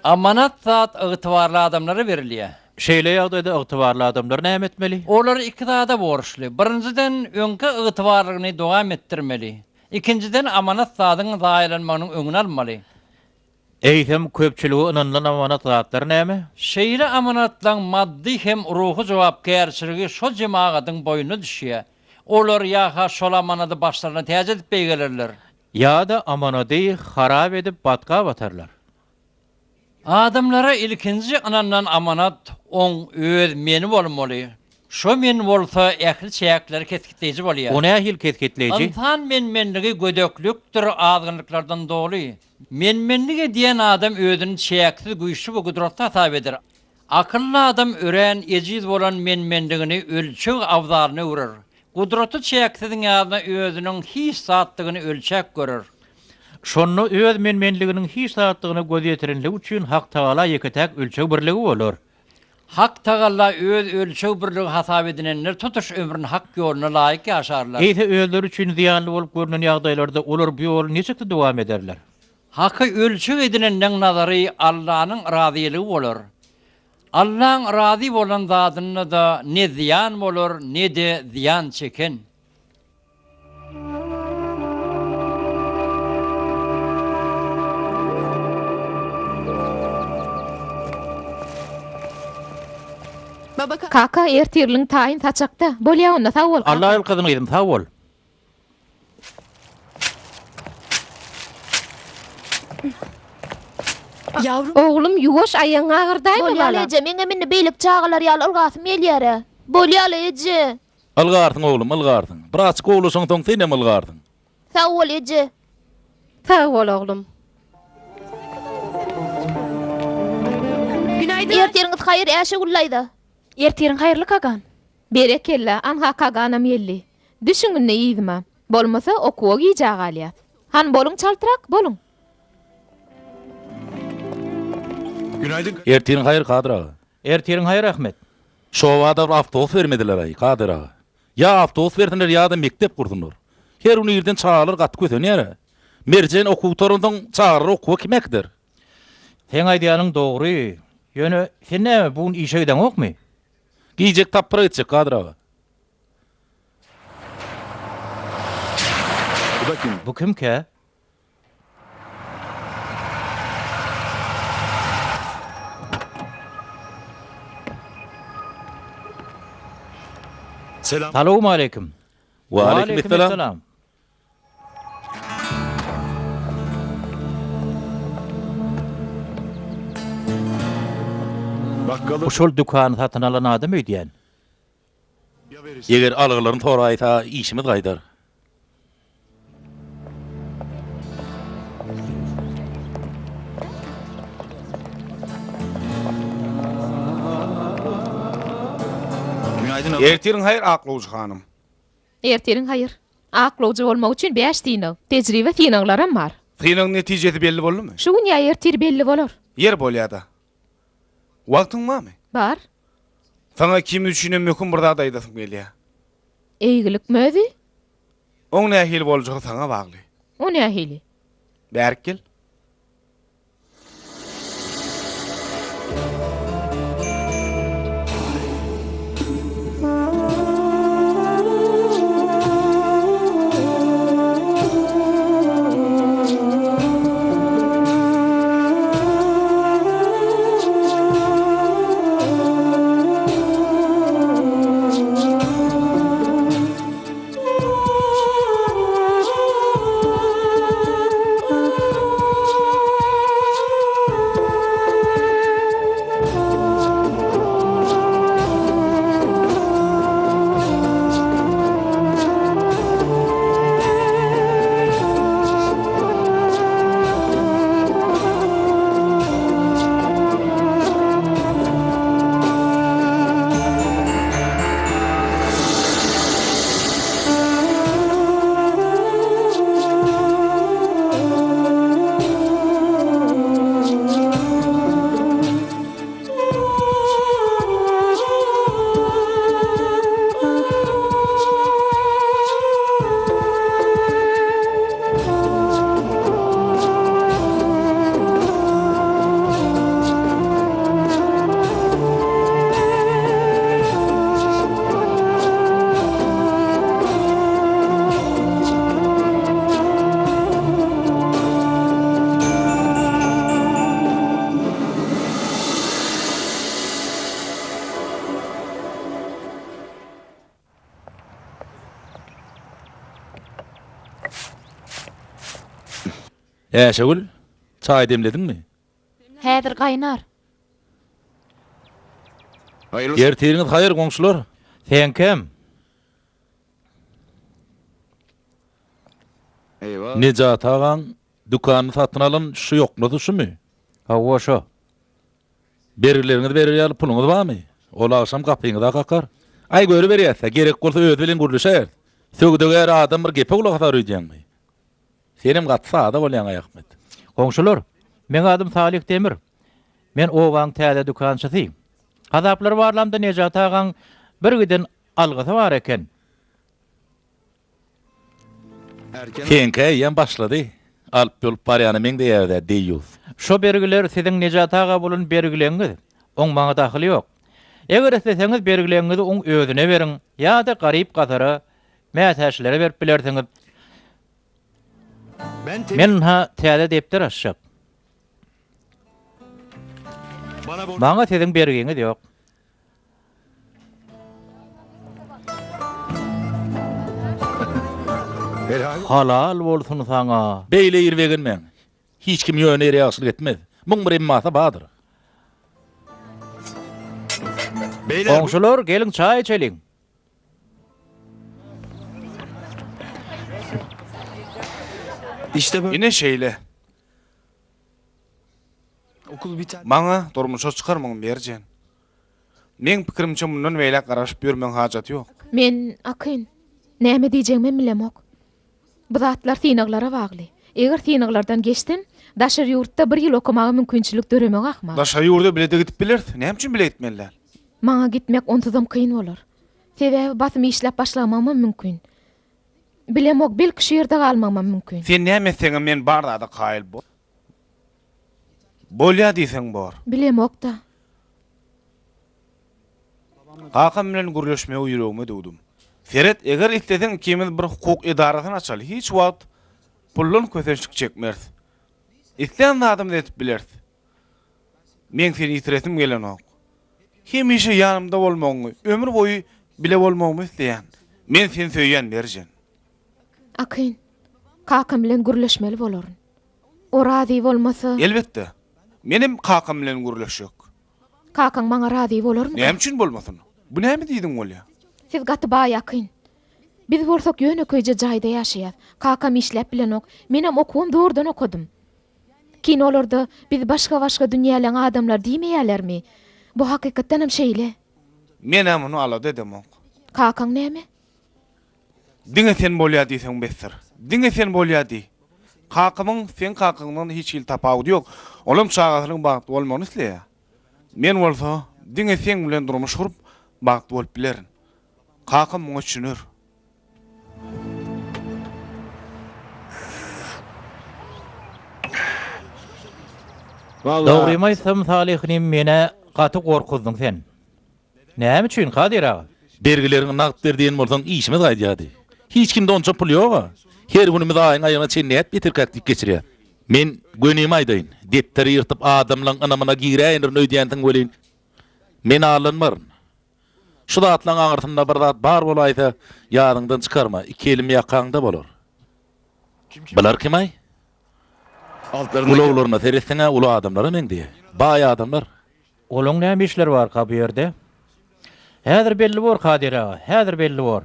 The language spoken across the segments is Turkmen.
Amanat zat ygtybarly adamlara berilýär. Şeýle ýagdaýda ygtybarly adamlar näme etmeli? Olar iki zada borçly. Birinjiden, öňki ygtybarlygyny dowam etdirmeli. Ikinjiden, amanat zadyň zaýalanmagynyň öňüni almaly. Eýsem, köpçülige ynanylan amanat zatlar näme? Şeýle amanatlaryň maddy hem ruhy jogapkärçiligi şo jemagatyň boýnuna düşýär. Olar ýa-ha şol amanady başlaryna täç edip beýgelerler. Ýa-da amanady harap edip batga batarlar. Adamlara ilkinji ynanylan amanat oň öz meni bolmaly. Şo men bolsa ähli çäkleri kesgitleýji bolýar. O nähili kesgitleýji? Ynsan men-menligi gödeklikdir, azgynlyklardan doly. Men-menlik edýän adam özüni çäksiz güýçli we gudratly hasap eder. Akylly adam örän ejiz bolan men-menligini ölçeg abzalyna öwrer. Gudraty çäksiziň ýanyna özüniň hiç zatdygyny ölçäp görer. Şonda öz men-menliginiň hiç zatdygyna göz ýetirenligi üçin Hak Tagala ýeke-täk ölçeg birligi bolar. Hak Tagala öz ölçeg birligi hasap edinenler tutuş ömrüni Hak ýoluna laýyk ýaşarlar. Eýse özleri üçin zyýanly bolup görnen ýagdaýlarda olar bu ýoly niçiksi dowam ederler? Haky ölçeg edinenleň nazary Allanyň razylygy bolar. Allaň razy bolan zadynda-da ne zyýan bolar, ne-de zyýan çeken. Kaka, ertirligiň taýyn saçakda. Bolýa onda, sag bol, kaka. Alla ýalkasyn gyzym, sag bol. Oglum, ýuwaş, aýagyňy agyrdaýma, Bolýaly balam. eje, meňem indi beýleki çagalar ýaly ylgasym gelýär-ä. Bolýaly eje. Ylgarsyň oglum, ylgarsyň. Biraz gowulaşaňsoň senem ylgarsyň. Sag bol eje. Sag bol oglum. Ertiriňiz haýyr Äşegül daýza. Ertiriň haýyrly Kagan. Berekella, anha Kaganam geldi. Düşüň indi yzyma. Bolmasa okuwa gijä galýas. Hany boluň çaltrak, boluň. Ertiriň haýyr Kadyr aga. Ertiriň haýyr Ahmet. Şobada bir awtobus bermediler-aý, Kadyr aga. Ýa awtobus bersinler ýa-da mekdep gursunlar. Her gün irden çagalar gaty kösenýär-ä. Merjen okuw gutaransoň çagalary okuwa kim äkider? Seň aýdýanyň dogry. Ýöne sen näme bu gün işe gideňokmy? Gijeki tapgyra gitjek, Kadyr aga. Bu kimkä? Salowmaleýkim. Waleýkim Bu şol dükany satyn alan adam öýdýän. Eger algylaryny soraýsa, işimiz gaýdar. Ertiriň haýyr, aklawjy hanym. Ertiriň haýyr. Aklawjy bolmak üçin bäş synag, tejribe synaglaram bar. Synagyň netijesi belli boldumy? Şu gün ýa ertir belli bolar. Ýeri bolýa-da. Wagtyň barmy? Bar. Saňa ikimiz üçinem möhüm bir zat aýdasym gelýär. Eýgilikmi özi? Oň nähili boljagy saňa bagly. O nähili? Bärik gel. Äşegül, çaý demlediňmi? Häzir gaýnar. Ertiriňiz haýyr, goňşular! Seňkem. Nejat agaň dükanyny satyn alan şu ýoknasy şumy? Hawa, şo. Bergileriňizi berer ýaly puluňyz barmy? Ol agşam gapyňyza kakar. Aý, görüberýäs-dä, gerek bolsa özi bilen gürleşäýeris. Söwdagär adam bir gepe gulak asar öýdýäňmi? Senem gaty sada bolýaň-aý, Ahmet. Goňşular, meň adym Salyh Demir. Men obaň täze dükançysy. Hasaplary barlamda Nejat agaň bir giden algysy bar eken. Seňkä eýýäm başlady. Alyp-ýolup barýana meňzeýär-dä, deýýus. Şo bergiler siziň Nejat aga bolan bergileňiz. Oň maňa dahyly ýok. Eger isleseňiz bergileňizi oň özüne beriň ýa-da garyp-gasara, mätäçlere berip bilersiňiz. Men ynha täze depder açjak. Maňa siziň bergiňiz ýok. Halal bolsun saňa. Beýle ir begenmäň. Hiç kim ýöne ýere ýagşylyk etmez. Muň bir emmasy bardyr. Goňşular, geliň çaý içeliň. Ine şeýle. Maňa durmuşa çykarmyň Merjen. Meň pikirimçe mundan beýläk garaşyp ýörmegiň hajaty ýok. Men, Akyn, näme diýjegimem bilemok. Bu zatlar synaglara bagly. Eger synaglardan geçsem, daşary ýurtda bir ýyl okamaga mümkinçilik döremegi ahmal. Daşary ýurda bile-de gidip bileris. Näme üçin bile gitmeli däl? Maňa gitmek onsuzam kyn bolar. Sebäbi basym işläp başlamagymam mümkin. Bilemok, belki şu ýerde galmagymam mümkin. Sen näme etseňem men bar zada kaýyl. Bolýa diýseň bor. Bilemok-da. Kakam bilen gürleşmegi ýüregime düwdüm. Seret, eger isleseň ikimiz bir hukuk edarasyny açaly, hiç wagt puldan kösençlik çekmeris. Islän zadymyzy edip bileris. Meň seni ýitiresim gelenok. Hemişe ýanymda bolmagyňy, ömür boýy bile bolmagymyzy isleýän. Men seni söýýän, Merjen. Akyn, kakam bilen gürleşmeli bolaryn. O razy bolmasa. Elbetde. Menem kakam bilen gürleşjek. Kakaň maňa razy bolarmyka? Näme üçin bolmasyn? Bu näme diýdiň bolýa? Siz gaty baý Akyn. Biz bolsak ýönekeýje jaýda ýaşaýas. Kakam işläp bilenok. Menem okuwam zordan okadym. Kinolarda biz başga-başga dünýäleň adamlary diýmeýälermi? Bu hakykatdanam şeýle. Men-ä muny alada edemok. Kakaň näme? Diňe sen bolýa diýseň besdir. Diňe sen bolýa diý. Kakamyň seň kakaňdan hiç hili tapawudy ýok. Olam çagasynyň bagtly bolmagyny isleýär. Men bolsa diňe seň bilen durmuş gurup bagtly bolup bilerin. Kakam muňa düşüner. Dogrymy aýtsam Salyh inim menä gaty gorkuzdyň sen. Näme üçin, Kadyr aga? Bergileriňi nagt ber diýen bolsaň, işimiz gaýdýardy. Hiç kimde onça pul ýog-a. Her günümiz aýyň aýagyna çenli nädip ýetirkäk diýip geçirýäs. Men gönimi aýdaýyn, depderi ýyrtyp adamlaň ynamyna giräýendirin öýdýänsiň welin, men aldanmaryn. Şu zatlaň aňyrsynda bir zat bar bolaýsa, ýadyňdan çykarma, iki elim ýakaňda bolar. Bular kim-aý? Ulaglaryna seretseň-ä uly adamlara meňzeýär. Baý adamlar. Olaň näme işleri barka bu ýerde? Häzir belli bor, Kadyr aga, häzir belli bor.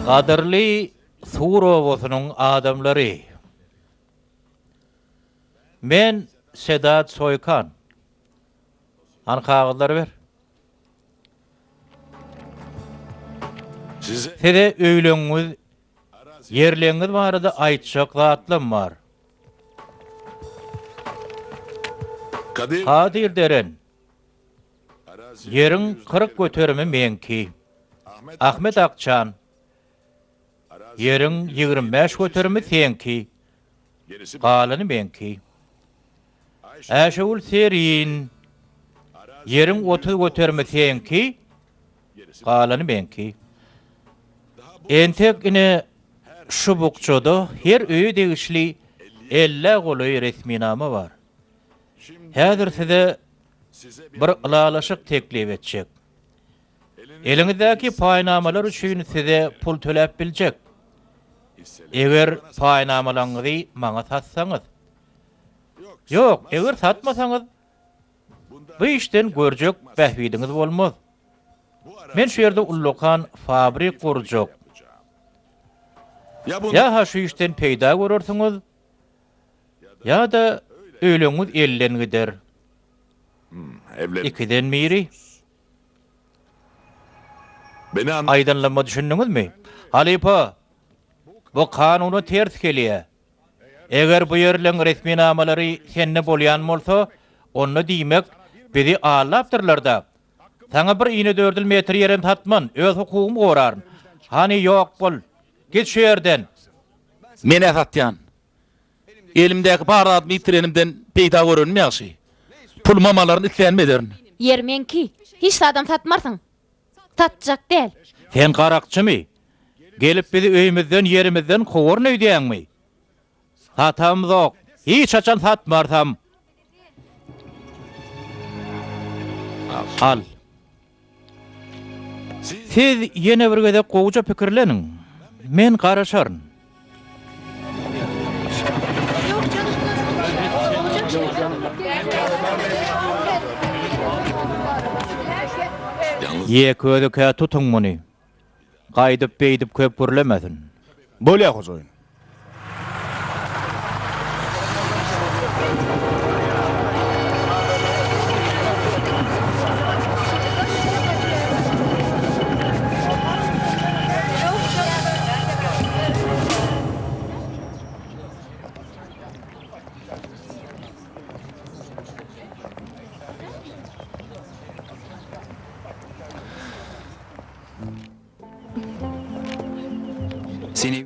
Gadyrly Sur obasynyň adamlary! Men Sedat Soýkan. Hany kagyzlary ber. Size öýleňňiz, ýerleňňiz barada aýtjak zatlam bar. Kadyr Deren, ýeriň 40 göterimi meňki. Ahmet Akçan, ýeriň 25 göterimi seňki. Galany meňki. Äşegül Serin, ýeriň 30 göterimi seňki, galany meňki. Entek ine şu bukjada her öýe degişli ellä golaý resminama bar. Häzir size bir ylalaşyk teklip etjek. Eliňizdäki paýnamalar üçin size pul töläp biljek. Eger paýnamalaryňyzy maňa satsaňyz. Ýok, eger satmasaňyz, bu işden görjek bähbidiňiz bolmaz. Men şu ýerde ullakan fabrik gurjak. Ýa-ha şu işden peýda görersiňiz, ýa-da öýleňiz elden gider. Ikiden biri. Aýdanlaryma düşündiňizmi? Halypa, bu kanuna ters gelýär. Eger bu ýerleň resminamalary sende bolýan bolsa, onda diýmek, bizi aldapdyrlar-da. Saňa bir inedördül metr ýerem satman, öz hukugymy goraryn. Hany, ýok bol! Git şu ýerden! Men-ä satýan. Elimdäki bar zadymy ýitirenimden peýda görenim ýagşy. Pulumam alaryn, islänimi ederin. Ýer meňki. Hiç zadam satmarsyň. Satjak däl. Sen garakçymy? Gelip bizi öýümizden, ýerimizden kowaryn öýdýäňmi? Satamzok. Hiç haçan satmarsam. Al. Siz ýene bir gezek gowuja pikirleniň. Men garaşaryn. Ýek özükä tutuň muny. Gaýdyp beýdip köp gürlemesin. Bolýa hojaýyn.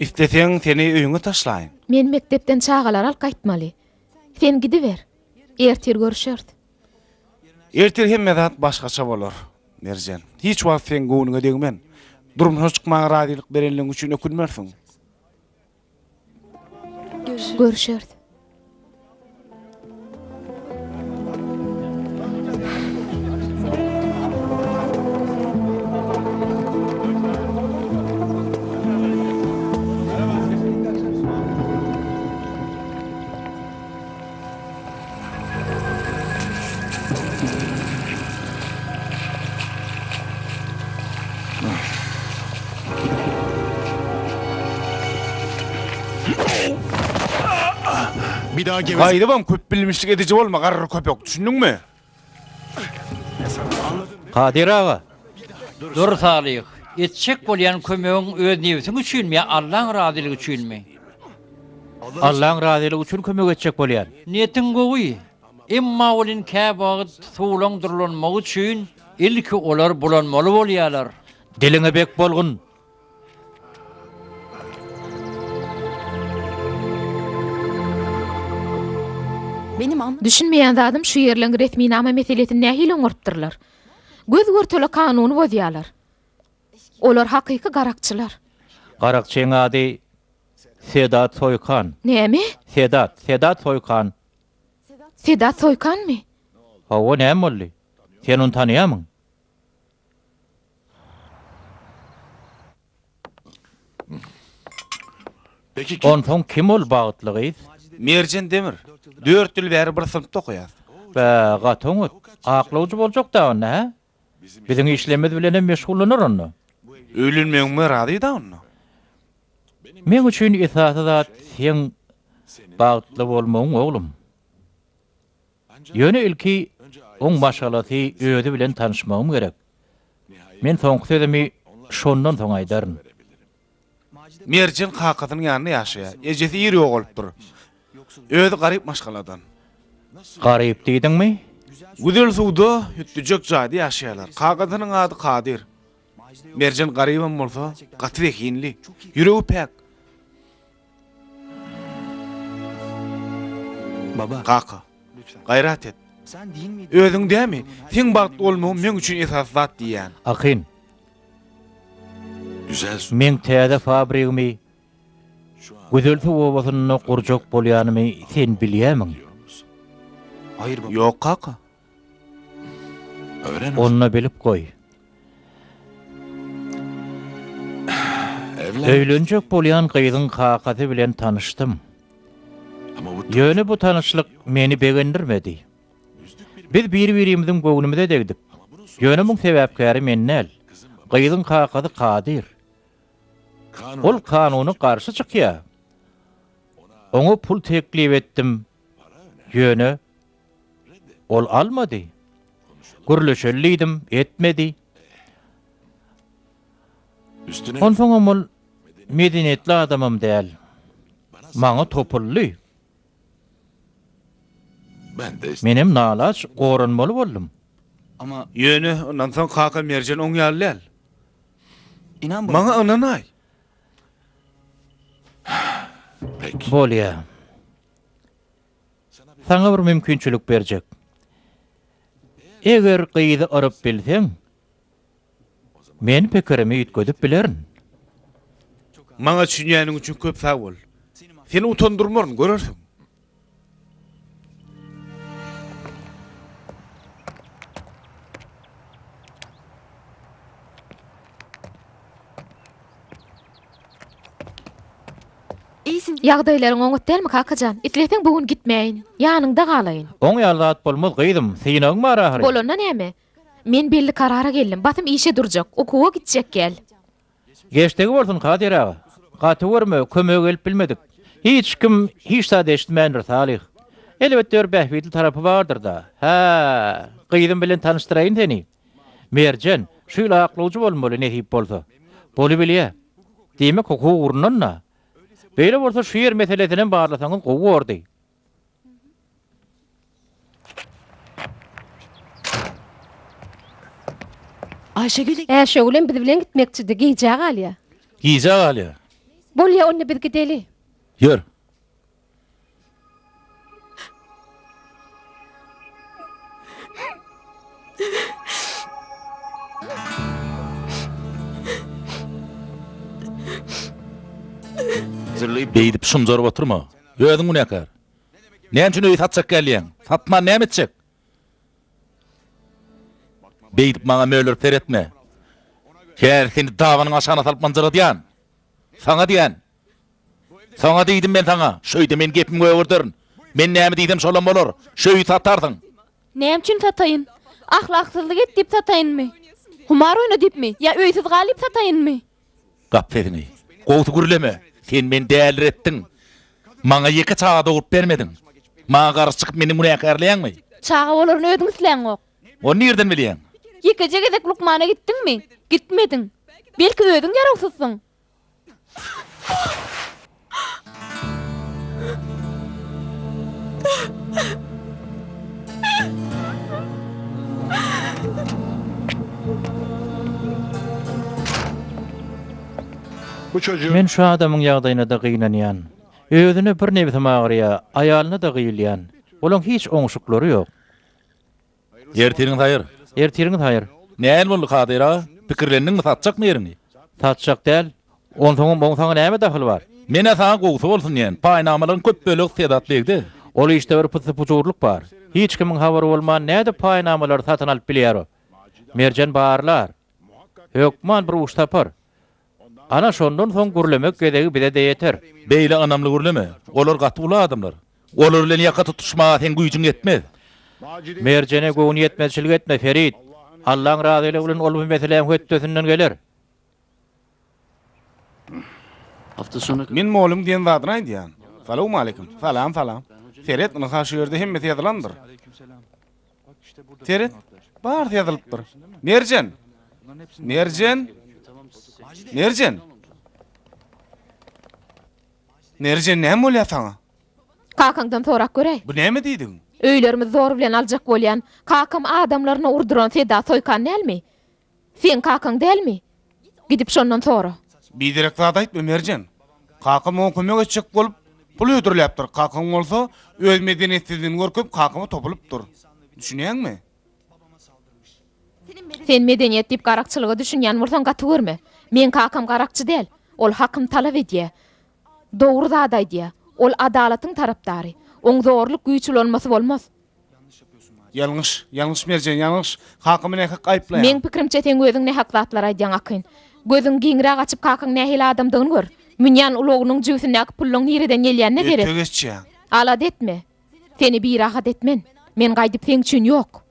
Isleseň, seni öýüňe taşlaýyn. Men mekdepden çagalary alyp gaýtmaly. Sen gidiber. Ertir görüşeris. Ertir hemme zat başgaça bolar, Merjen. Hiç wagt seň göwnüňe degmen. Durmuşa çykmaga razylyk berenligiň üçin ökünmersiň. Görüşeris. Gaýdybam köpbilmişlik ediji bolma, garry köpek, düşündiňmi? Kadyr aga! Dur Salyh, etjek bolýan kömegiň öz nebsiň üçinmi ýa Allaň razylygy üçinmi? Allaň razylygy üçin kömek etjek bolýan. Niýetiň gowy, emma welin käwagt suwlaň durlanmagy üçin ilki olar bulanmaly bolýarlar. Diliňe bek bolgun! Düşünmeýän zadym şu ýerleň resminama meselesini nähili oňarypdyrlar? Göz görtele kanuny bozýalar. Olar hakyky garakçylar. Garakçyň ady Sedat Soýkan. Näme? Sedat, Sedat Soýkan. Sedat Soýkanmy? Hawa, näme boldy? Sen ony tanaýamyň? Onsoň kim ol bagtly gyz? Merjen Demir. Dört ýyl bäri bir synpda okaýas. Bä, gaty oňat. Aklawjy boljak-da onda, hä? Biziň işlerimiz bilenem meşgullanar onda. Öýlenmegiňe razy-da onda. Meň üçin esasy zat seň bagtly bolmagyň, oglum. Ýöne ilki oň maşgalasy özi bilen tanyşmagym gerek. Men soňky sözümi şondan soň aýdaryn. Merjen kakasynyň ýanynda ýaşaýar. Ejesi ir ýogalypdyr. Özi garyp maşgaladan. Garyp diýdiňmi? Güzel suwda hütdüjek jaýda ýaşaýarlar. Kakasynyň ady Kadyr. Merjen garybam bolsa, gaty zehinli. Ýüregi päk. Kaka, gaýrat et. Özüň dämi, seň bagtly bolmagyň meň üçin esasy zat diýýän. Akyn, meň täze fabrigimi Gözelsuw obasynda gurjak bolýanymy sen bilýämiň? Ýok kaka. Onda bilip goý. Öýlenjek bolýan gyzyň kakasy bilen tanyşdym. Ýöne bu tanyşlyk meni begendirmedi. Biz bir-birimiziň göwnümize degdik. Ýöne muň sebäpkäri men däl. Gyzyň kakasy Kadyr. Ol kanuna garşy çykýar. Oňa pul teklip etdim. Ýöne ol almady. Gürleşeli diýdim, etmedi. Onsoňam ol medeniýetli adamam däl. Maňa topuldy. Menem nalaç goranmaly boldum. Ýöne ynansaň kaka Merjen oň ýaly däl. Maňa ynanaý. Bolýa. Saňa bir mümkinçilik berjek. Eger gyzy yryp bilseň, men pikirimi üýtgedip bilerin. Maňa düşünýäniň üçin köp sag bol. Seni utandyrmaryn, görersiň. Ýagdaýlaryň oňat dälmi, kaka jan? Isleseň bu gün gitmäýin. Ýanyňda galaýyn. Oň ýaly zat bolmaz, gyzym. Synagyň bar ahyry. Bolanda näme? Men belli karara geldim. Basym işe durjak. Okuwa gitjek gel. Geçdigi bolsun, Kadyr aga. Gaty görme, kömege gelip bilmedik. Hiç kim hiç zat eşitmändir, Salyh. Elbetde bir bähbitli tarapy bardyr-da. Hä, gyzym bilen tanyşdyraýyn seni. Merjen, şu ýyl aklawjy bolmaly, nesip bolsa. Bolubilýä. Diýmek, hukuk ugrundan-da. Beýle bolsa şu ýer meselesinem barlasaňyz gowy bordy. Äşegülem biz bilen gitmekçidi, gijä galýa. Gijä galýa. Bolýa, onda biz gideli. Ýör. Beýdip şumjaryp oturma. Özüň günäkär. Näme üçin öýi satjak gelýäň? Satman näme etjek? Beýdip maňa mölerip seretme. Häzir seni dabanyň aşagyna salyp mynjyradýan. Saňa diýän. Saňa diýdim men saňa. Şu öýde men gepimi gögerderin. Men näme diýsem şolam bolar. Şu öýi satarsyň. Näme üçin sataýyn? Ahlaksyzlyk et diýip sataýynmy? Humar oýna diýipmi? Ýa öýsüz gal diýip sataýynmy? Gap sesiňi. Gowusy gürleme. Sen meni däliretdiň. Maňa ýeke çaga dogrup bermediň. Maňa garşy çykyp meni günäkärleýäňmi? Çaga bolaryny özüň isläňok. Ony nirden bilýäň? Ýekeje gezek lukmana gitdiňmi? Gitmediň. Belki özüň ýarawsyzsyň? Men şu adamyň ýagdaýyna-da gynanýan. Özüne bir nebsim agyrýa, aýalyna-da gyýylýan. Olaň hiç oňşuklary ýok. Ertiriňiz haýyr. Ertiriňiz haýyr. Näl boldy Kadyr aga? Pikirlendiňmi, satjakmy ýeriňi? Satjak däl. Onsoňam oň saňa näme dahyly bar? Men-ä saňa gowusy bolsun diýen. Paýnamalaryň köp bölegi Sedat begde. Ol işde bir pyssy-pujurlyk bar. Hiç kimiň habary bolman nädip paýnamalary satyn alyp bilýär o? Merjen barlar. Hökman bir uç tapar. Ana şondan soň gürlemek gezegi bize-de ýeter. Beýle ynamly gürleme. Olar gaty uly adamlar. Olar bilen ýaka tutuşmaga seň güýjüň ýetmez. Merjene göwniýetmezçilik etme, Ferit. Allaň razylygy bilen ol bu meseläň hötdesinden geler. Men mollum diýen zadyny aýdýan. Salowmaleýkim. Salam, salam. Seret, ynha şu ýerde hemmesi ýazylandyr. Seret, barysy ýazylypdyr. Merjen! Merjen! Merjen! Merjen, näme bolýar saňa? Kakaňdan sorap göräý. Bu näme diýdigiň? Öýlerimizi zor bilen aljak bolýan. Kakam adamlaryna urduran Sedat Soýkan dälmi? Seň kakaň dälmi? Gidip şondan sora. Biderek zat aýtma, Merjen. Kakam oňa kömek etjek bolup, pul hödürläpdir. Kakaň bolsa, öz medeniýetsizligini görkezip, kakama topulypdyr. Düşünýäňmi? Sen medeniýet diýip garakçylyga düşünýän bolsaň gaty görme. Meň kakam garakçy däl. Ol hakyny talap edýä. Dogry zat aýdýa. Ol adalatyň tarapdary. Oň zorluk güýç ulanmasy bolmaz. Ýalňyş, ýalňyş Merjen, ýalňyş. Kakamy nähak aýyplaýaň. Meň pikirimçe seň özüň nähak zatlar aýdýaň Akyn. Gözüňi giňräk açyp kakaň nähili adamdygyny gör. Münýän ulagynyň jübüsindäki pulluň nireden gelýänine seret. Öte geçýäň. Alada etme. Seni birahat etmen. Men gaýdyp seň üçin ýok.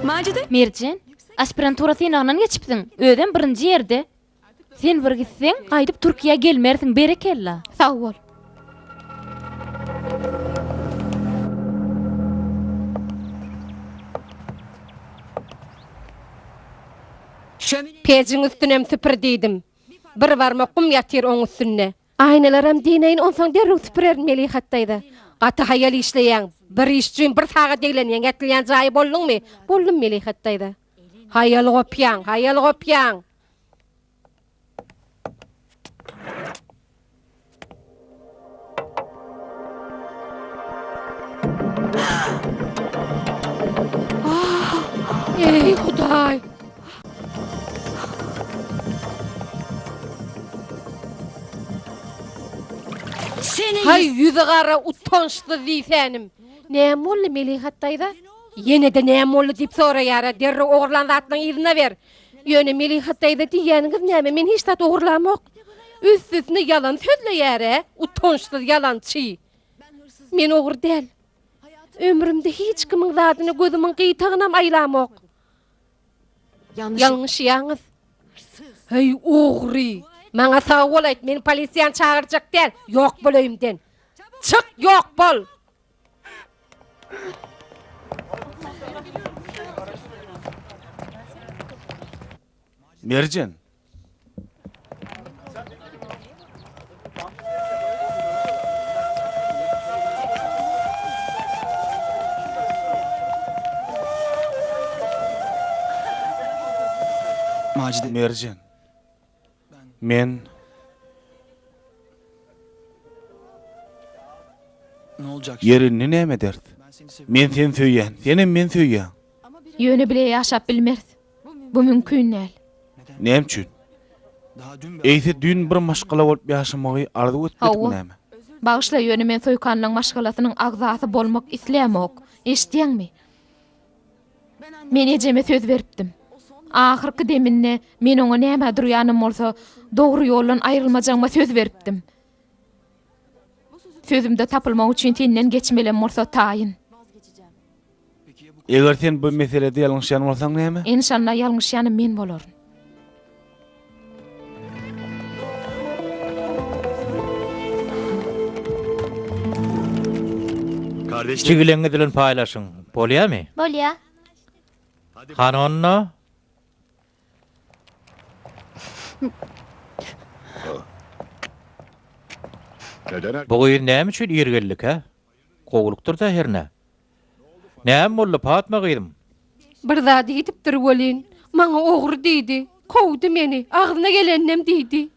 Merjen, aspirantura synagyndan geçipsiň, özem birinji ýerde. Sen bir gitseň, gaýdyp Türkiýä gelmersiň, berekella. Sag bol. Pejiň üstünem süpür diýdim. Bir barmak gum ýatyr oň üstünde. Aýnalaram dineýin, onsoň derrew süpürerin Melihat daýza. Gaty haýal işleýäň. Bir iş üçin bir sagat eglenýäň, ýatylýan jaýy bolduňmy? Boldum Melihat daýza. Haýal gopýaň, haýal gopýaň. Eý, Hudaý! Haý, ýüzi gara, utançsyz diýsänim. Näme boldy, Melihat daýza? Ýene-de näme boldy diýip soraýar-a, derrew ogurlan zatlaryňy yzyna ber. Ýöne Melihat daýza diýýäniňiz näme, men hiç zat ogurlamok. Üstesine ýalan sözleýär-ä, utançsyz ýalançy. Men ogry däl. Ömrümde hiç kimiň zadyna gözümiň gyýtagynam aýlamok. Ýalňyşýaňyz. Heý, ogry! Maňa sag bol aýt, men polisiýany çagyrjak däl. Ýok bol öýümden. Çyk, ýok bol! Merjen. Merjen. Men Ýeri indi näme ederis? Men seni söýýän, senem meni söýýäň. Ýöne bile ýaşap bilmeris. Bu mümkin däl. Näme üçin? Eýse düýn bir maşgala bolup ýaşamagy arzuw etmedikmi Hawa. näme? Bagyşla, ýöne men Soýkanlaň maşgalasynyň agzasy bolmak islämok. Eşidýäňmi? Men ejeme söz beripdim. Ahyrky deminde men oňa nämä durýanam bolsa, dogry ýoldan aýrylmajagyma söz beripdim. Sözümde tapylmak üçin senden geçmelem bolsa taýyn. Eger sen bu meselede ýalňyşýan bolsaň näme? Enşalla ýalňyşýanym men bolaryn. Jigileňiz bilen paýlaşyň. Bolýamy? Bolýa. Hany onda? Bu gyz näme üçin ir geldikä? Gowulykdyr-da hernä. Näme boldy, Patma gyzym? Bir zat diýdipdir welin, maňa ogry diýdi. Kowdy meni, agzyna geleninem diýdi.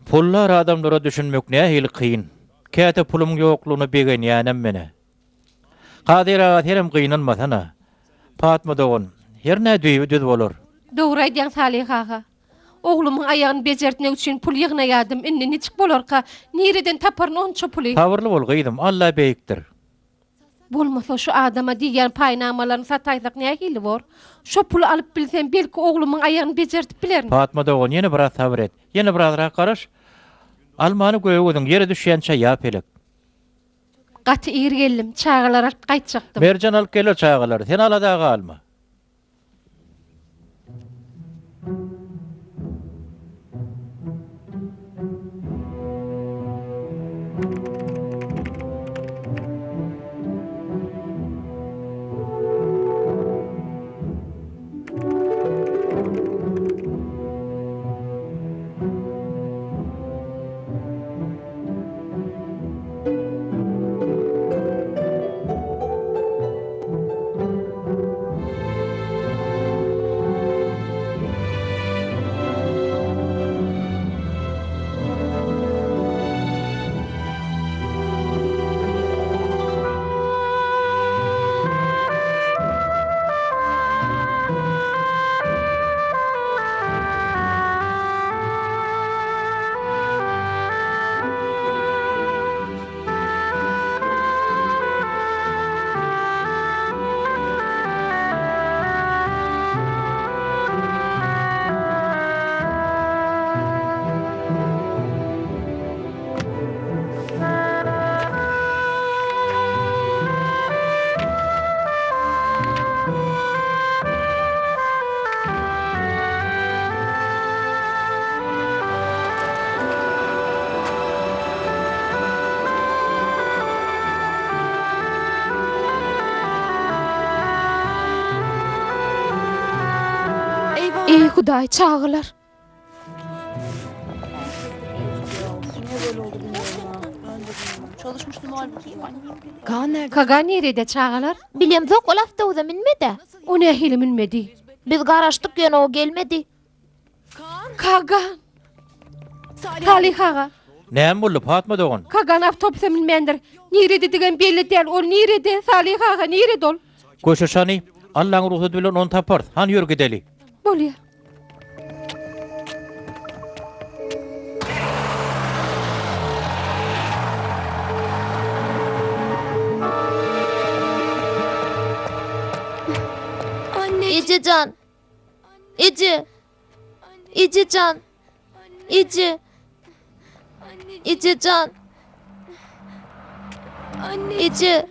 Puldar adamlara düşünmek nähili kyn. Käte pulumyň ýoklugyna begenýänem men-ä. Kadyr aga senem gynanmasana. Patma dogan, hernä düýbi düz bolar. Dogry aýdýaň Salyh aga. Oglumyň aýagyny bejertmek üçin pul ýygnaýadym, indi niçik bolarka, nireden taparyn onça puly? Sabyrly bol gyzym, Alla beýikdir. Bolmasa şu adama diýýän paýnamalaryny sataýsak nähili bor? Şo puly alyp bilsem, belki oglumyň aýagyny bejertip bilerin. Patma dogan, ýene biraz sabyr et. Ýene birazrak garaş. Almany göge gözüň ýere düşýänçä ýa pelek. Gaty ir geldim, çagalary alyp gaýtjakdym. Merjen alyp geler çagalary, sen alada galma. Eý, Hudaý, çagalar! Kagan nirede, çagalar? Bilemzok, ol awtobusa münmedi. O nähili münmedi? Biz garaşdyk, ýöne o gelmedi. Kagan! Salyh aga! Näme boldy, Patma dogan? Kagan awtobusa münmändir. Nirededigem belli däl. Ol nirede? Salyh aga, nirede ol? Köşeş hany, Allaň rugsady bilen ony taparys. Hany ýör gideli. Bolýar. Eje jan! Eje! Eje jan! Eje! Eje jan! Eje!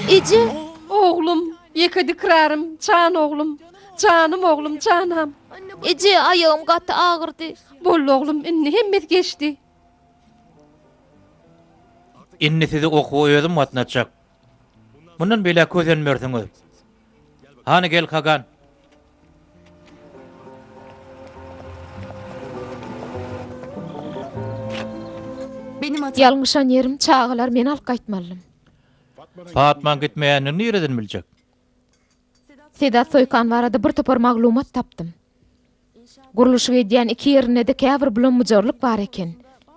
Eje! Oglum, ýeke dikrarym, jan oglum, janym oglum, janam. Eje, aýagym gaty agyrdy. Boldy oglum, indi hemmesi geçdi. Indi sizi okuwa özüm gatnatjak. Mundan beýläk kösenmersiňiz. Hany gel Kagan. Ýalňyşan ýerim çagalar men alyp gaýtmalydym. Patmaň gitmeýänini nireden biljek? Sedat Soýkan barada bir topar maglumat tapdym. Gurluşyk edýän iki ýerinde-de käbir bulam-bujarlyk bar eken.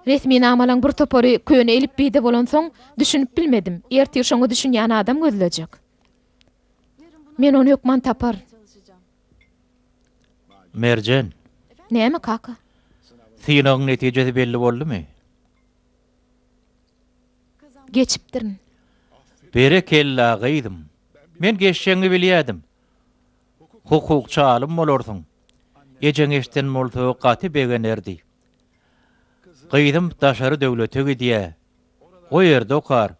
Resminamalaň bir topary köne elipbiýde bolansoň, düşünip bilmedim. Ertir şoňa düşünýän adam gözlejek. Men ony hökman taparyn. Merjen. Näme, kaka? Synagyň netijesi belli boldumy? Geçipdirin. Berekella, gyzym. Men geçjegiňi bilýädim. Hukukçy alym bolarsyň. Ejeň eşden bolsa gaty begenerdi. Gyzym daşary döwlete gidýä. O ýerde okar.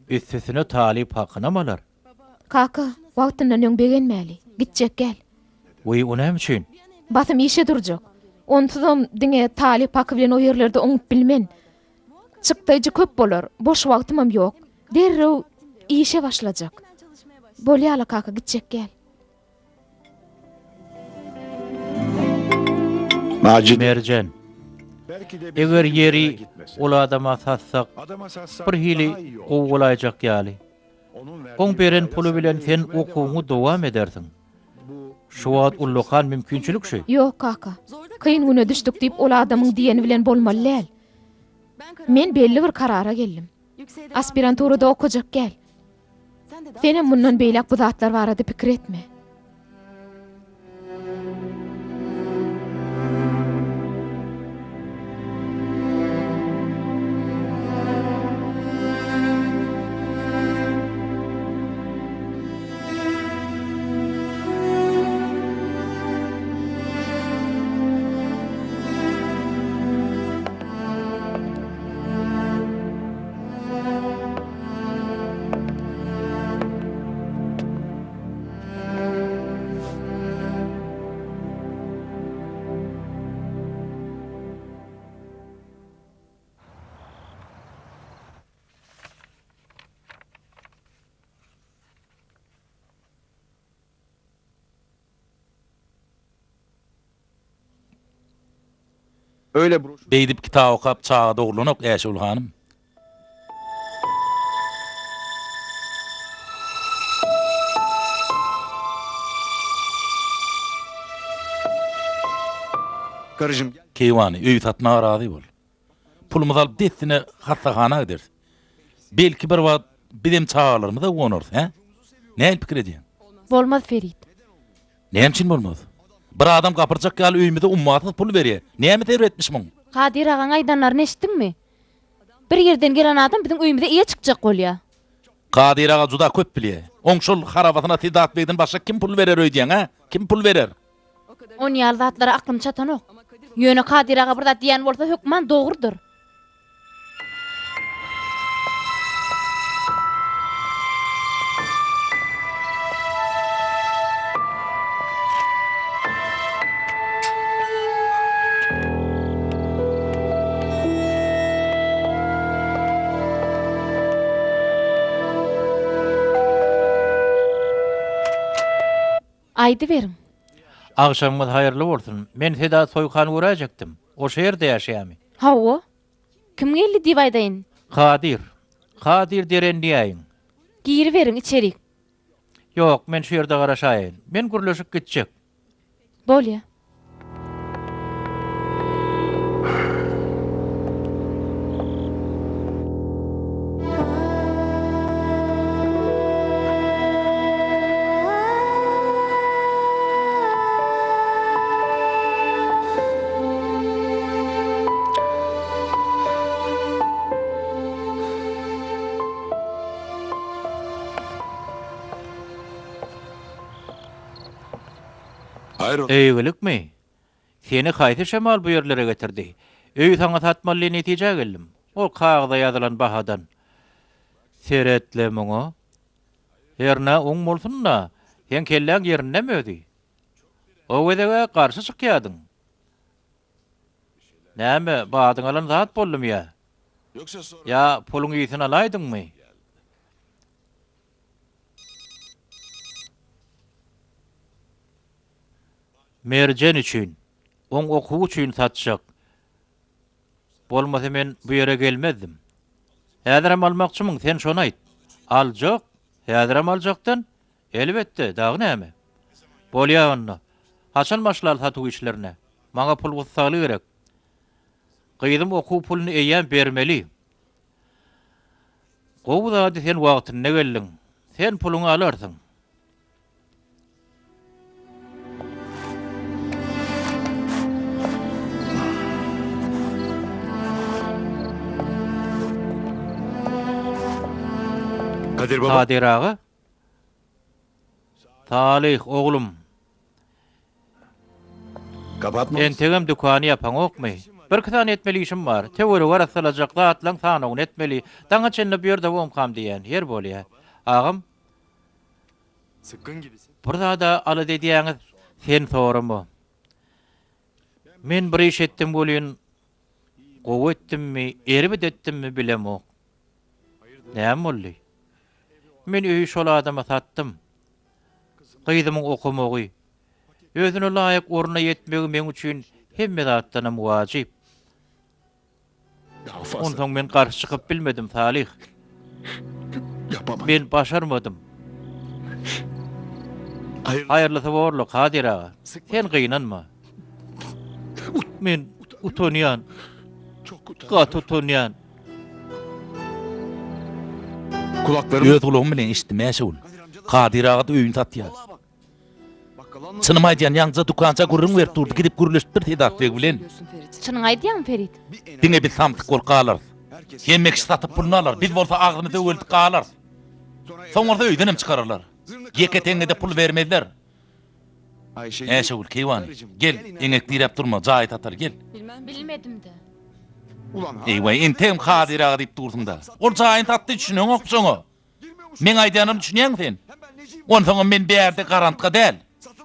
Üstesine talyp hakynam alar. Kaka, wagtyndan öň begenmäli. Gitjek gel. Wiý, o näme üçin? Basym işe durjak. Onsuzam diňe talyp haky bilen o ýerlerde oňup bilmen. Çykdaýjy köp bolar, boş wagtymam ýok. Derrew işe başlajak. Bolýa-la kaka, gitjek gel. Merjen, eger ýeri ol adama satsak, bir hili gowy bolaýjak ýaly. Oň beren puly bilen sen okuwyňy dowam edersiň. Şu wagt ullakan mümkinçilik şu. Ýok kaka. Kyn güne düşdük diýip ol adamyň diýeni bilen bolmaly däl. Men belli bir karara geldim. Aspiranturada okajak gel. Senem mundan beýläk bu zatlar barada pikir etme. Beýdip kitap okap çaga dogrulanok Äşegül hanym. Keýwany, öýi satmaga razy bol. Pulumyzy alyp dessine hassahana gideris. Belki bir wagt bizem çagalarymyza guwanarys, hä? Nähili pikir edýäň? Bolmaz, Ferit. Näme üçin bolmaz? Bir adam gapyrjak ýaly öýümize ummasyz pul berýär. Näme zerur etmiş muň? Kadyr agaň aýdanlaryny eşitdiňmi? Bir ýerden gelen adam biziň öýümize eýe çykjak bolýar. Kadyr aga juda köp bilýär. Oň şol harabasyna Sedat begden başga kim pul berer öýdýäň, hä? Kim pul berer? On ýaly zatlara aklym çatanok. Ýöne Kadyr aga bir zat diýen bolsa hökman dogrudyr. Aýdyberiň. Agşamyňyz haýyrly bolsun. Men Sedat Soýkany göräýjekdim. O şu ýerde ýaşaýamy? Hawa. Kim geldi diýip aýdaýyn. Kadyr. Kadyr Deren diýäýiň. Giriberiň içerik. Ýok, men şu ýerde garaşaýyn. Men gürleşip gitjek. Bolýa. Eýgilikmi? Seni haýsy şemal bu ýerlere getirdi? Öýi saňa satmaly diýen netijä geldim. Ol kagyza ýazylan bahadan. Seret-le muňa. Hernä oň bolsun-da, seň kelläň ýerindemi özi? O gezeg-ä garşy çykýadyň. Näme, badyň alan zat boldumy ýa? Ýa puluň ýysyny alaýdyňmy? Merjen üçin, oň okuwy üçin satjak. Bolmasa men bu ýere gelmezdim. Häzirem almakçymyň, sen şony aýt. Aljak, häzirem aljakdan? Elbetde, dagy näme? Bolýa onda. Haçan başlaly satuw işlerine? Maňa pul gyssagly gerek. Gyzym okuw puluny eýýäm bermeli. Gowy zady sen wagtynda geldiň. Sen puluňy alarsyň. Kadir baba. Kadir aga. Salyh oglum. Entegem dükany ýapaňokmy? Birki sany etmeli işim bar. Töweregi arassalajak zatlaň sanawyny etmeli. Daňa çenli bu ýerde bomkam diýýän. Ýer bolýa. Agam. Bir zada alada edýäňiz. Sen sorama. Men bir iş etdim welin, gowy etdimmi, erbet etdimmi bilemok. Näme boldy? Men öýi şol adama satdym. Gyzymyň okamagy, özüne laýyk orna ýetmegi meň üçin hemme zatdanam wajyp. Onsoň men garşy çykyp bilmedim, Salyh. Men başarmadym. Haýyrlysy borly, Kadyr aga. Sen gynanma. Men utanýan. Gaty utanýan. Öz gulagym bilen eşitdim, Äşegül. Kadyr aga-da öýüni satýar. Çynymy aýdýan, ýaňja dükança gürrüň berip durdy, gidip gürleşipdir Sedat beg bilen. Çynyňy aýdýaňmy, Ferit? Diňe biz samsyk bolup galarys. Hemme kişi satyp puluny alar, biz bolsa agzymyzy öweldip galarys. Soň bolsa öýdenem çykararlar. Ýeke teňňe-de pul bermezler. Äşegül, keýwany, gel, eňek diräp durma, jaýy sataly, gel. Bilmedim-de. Eý-waý, entegem Kadyr aga diýip dursuň-da. Ol jaýyny satdy, düşüneňokmy şoňa? Meň aýdýanyma düşünýäňmi sen? Onsoňam men bärde garantga däl.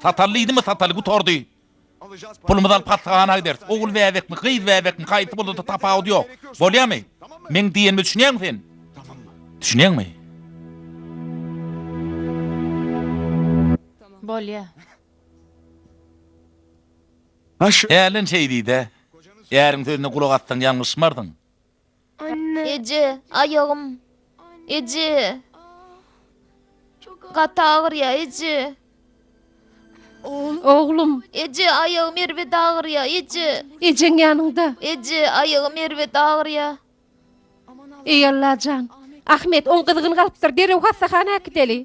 Sataly diýdimmi, sataly, gutardy. Pulumyzy alyp hassahana gideris. Ogul bäbekmi, gyz bäbekmi, haýsy bolsa-da tapawudy ýok. Bolýamy? Meň diýenime düşünýäňmi sen? Düşünýäňmi? Bolýa. Hälden şeý diý-dä. Äriň sözüne gulak assaň ýalňyşmarsyň. Eje, aýagym. Eje. Gaty agyrýa, eje. Oglum. Eje, aýagym erbet agyrýa, eje. Ejeň ýanyňda. Eje, aýagym erbet agyrýa. Eý Allajan. Ahmet, oň gyzgyn galypdyr, derrew hassahana äkideli.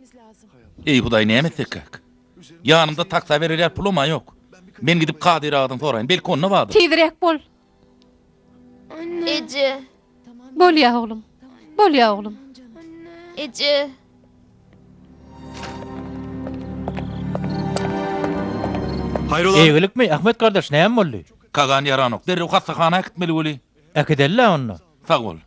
Eý Hudaý, näme etsekkäk? Ýanymda taksa berer ýaly pulum-a ýok. Men gidip Kadyr agadan soraýyn, belki onda bardyr. Tizräk bol. Eje. Bolýa oglum. Bolýa oglum. Eje. Eýgilikmi, Ahmet gardaş, näme boldy? Kagan ýaranok. Derrew hassahana äkitmeli weli. Äkideli-le onda. Sag bol.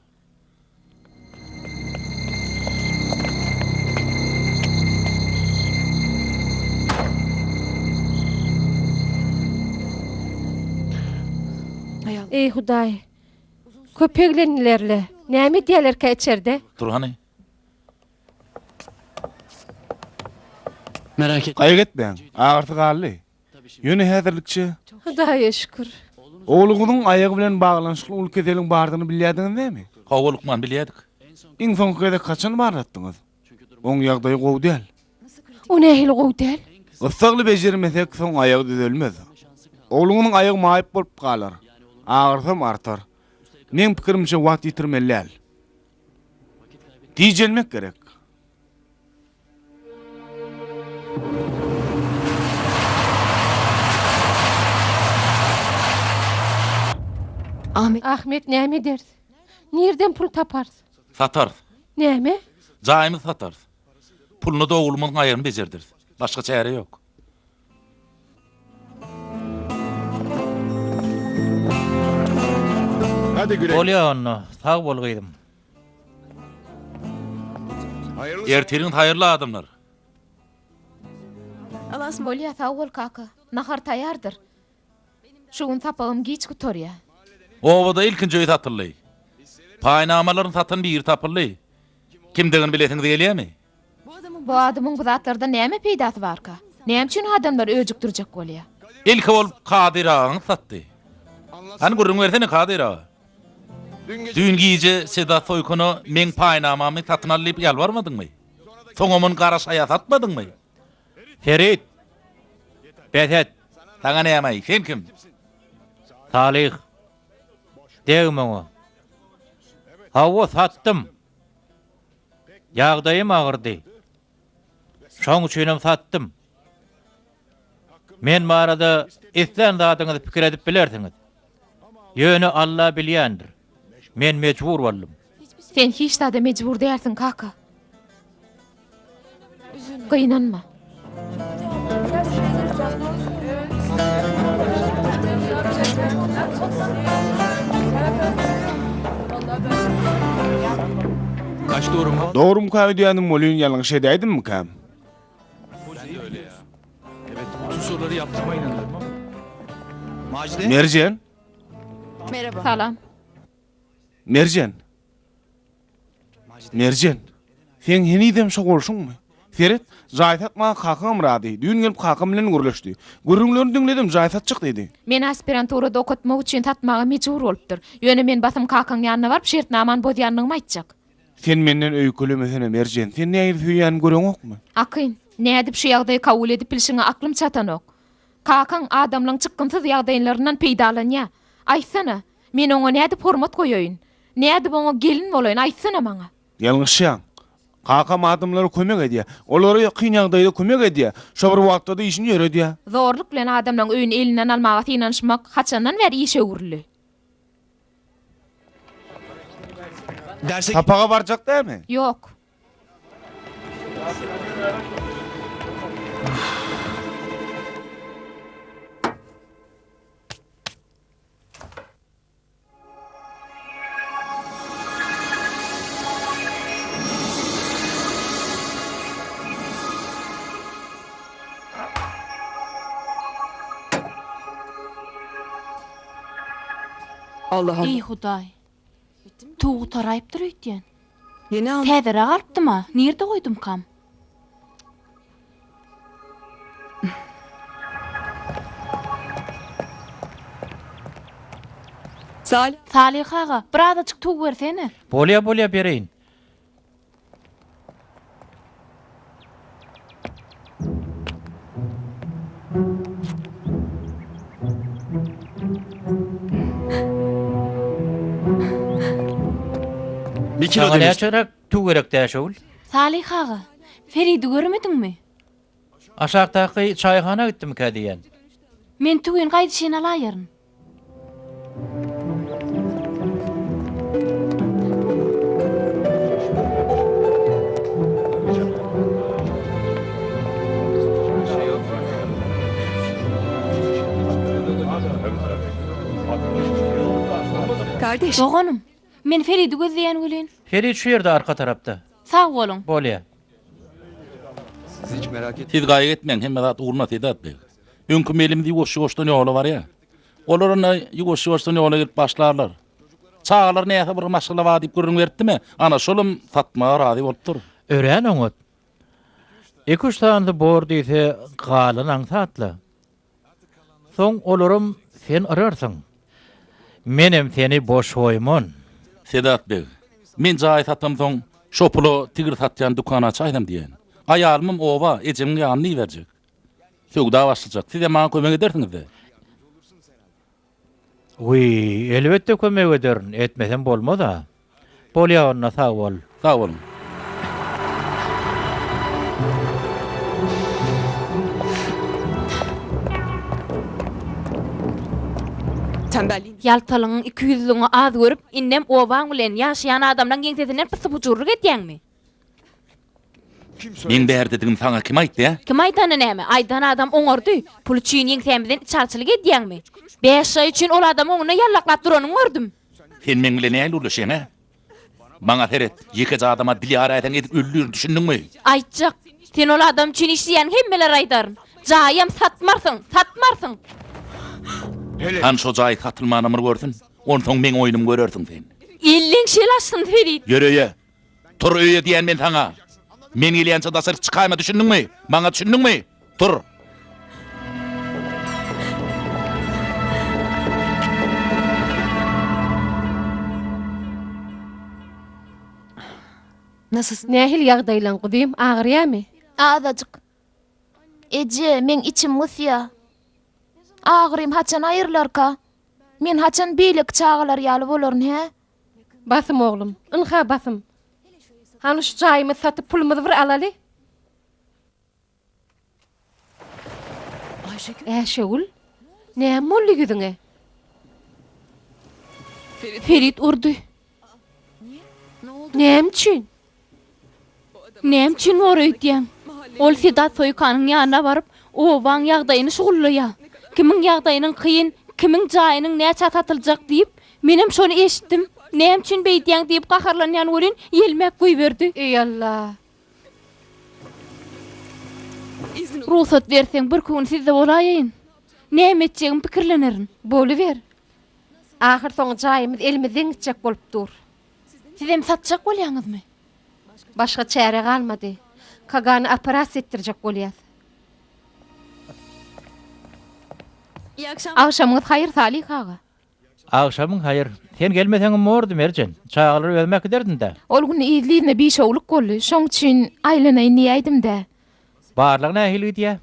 Eý Hudaý. Köp eglendiler-le. Näme edýärlerkä içerde? Dur hany. Merak et. Gaýgy etmäň, agyrysy galdy. Ýöne häzirlikçe. Hudaýa şükür. Ogluňyzyň aýagy bilen baglanyşykly uly keseliň bardygyny bilýärdiňiz näme? Hawa, lukman, bilýärdik. Iň soňky gezek haçan barlatdyňyz? Oň ýagdaýy gowy däl. O nähili gowy däl? Gyssagly bejermesek, soň aýagy düzelmez. Ogluňyzyň aýagy maýyp bolup galar. Agyrysam artar. Meň pikirimçe wagt ýitirmeli däl. Tijelmek gerek. Ahmet näme ederis? Nirden pul taparys? Satarys. Näme? Jaýymyzy satarys. Puluny-da oglumyzyň aýagyny bejerderis. Başga çäre ýok. Bolýa onda, sag bol gyzym. Ertiriňiz haýyrly adamlar. Bolýa sag bol kaka. Nahar taýardyr. Şu gün sapagym giç gutarýa. Obada ilkinji öý satyldy. Paýnamalaryny satan biri tapyldy. Kimdigini bilesiňiz gelýämi? Bu adamyň bu zatlardan näme peýdasy barka? Näme üçin adamlary öjükdirjek bolýa? Ilki bolup Kadyr agaňyz satdy. Hany gürrüň bersene Kadyr aga. Düýn gije Sedat Soýkana meň paýnamamy satyn al diýip ýalbarmadyňmy? Soňam ony gara şaýa satmadyňmy? Ferit! Bes et! Saňa näme-aý, sen kim? Salyh! Degme oňa. Hawa, satdym. Ýagdaýym agyrdy. Şoň üçinem satdym. Men barada islän zadyňyzy pikir edip bilersiňiz. Ýöne Alla bilýändir. Men mejbur boldum. Sen hiç zada mejbur dälsiň, kaka. Gynanma. Dogrumyka öýdýändim welin ýalňyş edäýdimmikäm? Merjen? Salam. Merjen. Merjen. Seň henizem şo bolşuňmy? Seret, jaý satmaga kakaňam razy. Düýn gelip kakam bilen gürleşdi. Gürrüňlerini diňledim, jaý satjak diýdi. Meni aspiranturada okatmak üçin satmaga mejbur bolupdyr. Ýöne men basym kakaň ýanyna baryp şertnamany bozýanlygymy aýtjak. Sen menden öýkelemesene, Merjen. Sen nähili söýýänimi göreňokmy? Akyn, nädip şu ýagdaýy kabul edip bilşiňe aklym çatanok. Kakaň adamlaň çykgynsyz ýagdaýlaryndan peýdalanýa. Aýtsana, men oňa nädip hormat goýaýyn? Nädip oňa gelin bolaýyn, aýtsana maňa? Ýalňyşýaň. Kakam adamlara kömek edýär. Olara kyn ýagdaýda kömek edýär. Şo bir wagtda-da işini ýöredýär. Zorluk bilen adamlaň öýüni elinden almaga synanyşmak haçandan bäri işe öwrüldi? Sapaga barjak dälmi? Ýok. Eý, Hudaý! Tüwi gutaraýypdyr öýtýän. Täzeräk alypdym-a, nirde goýdumkam? Salyh aga, bir azajyk tüwi bersene. Bolýa, bolýa, bereýin. Saňa näçeräk tüw gerek Däşöwül? Salyh aga, Feridi görmediňmi? Aşakdaky çaýhana gitdimikä diýýän. Men tüwini gaýdyşyn alaýaryn. Doganym, men Feridi gözleýän welin. Ferit şu ýerde arka tarapda. Sag boluň. Bolýa. Siz gaýgy etmäň, hemme zat ugruna Sedat beg. Öňki melimiz ýuwaş-ýuwaşdan ýola barýar. Olar onda ýuwaş-ýuwaşdan ýola gelip başlarlar. Çagalar näse bir maşgala bar diýip gürrüň beripdim-ä, ana şolam satmaga razy bolupdyr. Örän oňat. Iki-üç sanysy bor diýse, galany aňsat-la. Soň olaram sen yrarsyň. Menem seni boş goýman. Sedat beg, men jaý satamsoň, şo pula tigir satýan dükan açaýsam diýýän. Aýalymam oba, ejemiň ýanyna iberjek. Söwda başlajak. Sizem maňa kömek edersiňiz-dä? Wiý, elbetde kömek ederin, etmesem bolmaz-a. Bolýa onda, sag bol. Sag boluň. Ýaltalygyň, ikiýüzlügiňi az görüp, indem obaň bilen ýaşaýan adamlaň ýeňsesinden pyssy-pujurlyk edýäňmi? Meň bärdedigimi saňa kim aýtdy, ä? Kim aýdany näme? Aýdan adam oňardy. Pul üçin ýeňsämizden içalyçylyk edýäňmi? Bäş şaý üçin ol adamyň öňünde ýallaklap duranyňy gördüm. Sen meň bilen nähili gürleşýäň, ä? Maňa seret, ýekeje adama dil ýaraýsaň edip öldürin, düşündiňmi? Aýtjak. Sen ol adam üçin işleýäniňi hemmelere aýdaryn. Jaýam satmarsyň, satmarsyň! Hany şo jaý satylmanam bir görsün. Onsoň meň oýnumy görersiň sen. Elleň şel açsyn, Ferit. Ýör öýe. Tur öýe diýýän men saňa. Men gelýänçä daşaryk çykaýma düşündiňmi? Maňa düşündiňmi? Tur. Nähili ýagdaýlaň guzym, agyrýamy? Azajyk. Eje, meň içim gysýa. Agyrym haçan aýrylarka? Men haçan beýleki çagalar ýaly bolaryn, hä? Basym oglum, ynha basym. Hany şu jaýymyzy satyp pulumyzy bir alaly. Äşegül, näme boldy ýüzüňe? Ferit urdy. Näme üçin? Näme üçin bor öýdýäň? Ol Sedat Soýkanyň ýanyna baryp, obaň ýagdaýyny şugullaýar. Kimiň ýagdaýynyň kyn, kimiň jaýynyň näçä satyljak diýip, menem şony eşitdim. Näme üçin beýdýäň diýip gaharlanýan welin, ýelmäp goýberdi. Eý Alla! Rugsat berseň, birki gün sizde bolaýaýyn. Näme etjegimi pikirlenerin. Boluber. Ahyrsoňy jaýymyz elimizden gitjek bolup dur. Sizem satjak bolýaňyzmy? Başga çäre galmady. Kagany operasiýa etdirjek bolýas. Agşamyňyz haýyr Salyh aga. Agşamyň haýyr. Sen gelmeseňem bordy, Merjen. Çagalary özüm äkiderdim-dä. Ol gün yzly-yzyna bişowluk boldy. Şoň üçin aýlanaýyn diýäýdim-dä. Barlag nähili gidýä?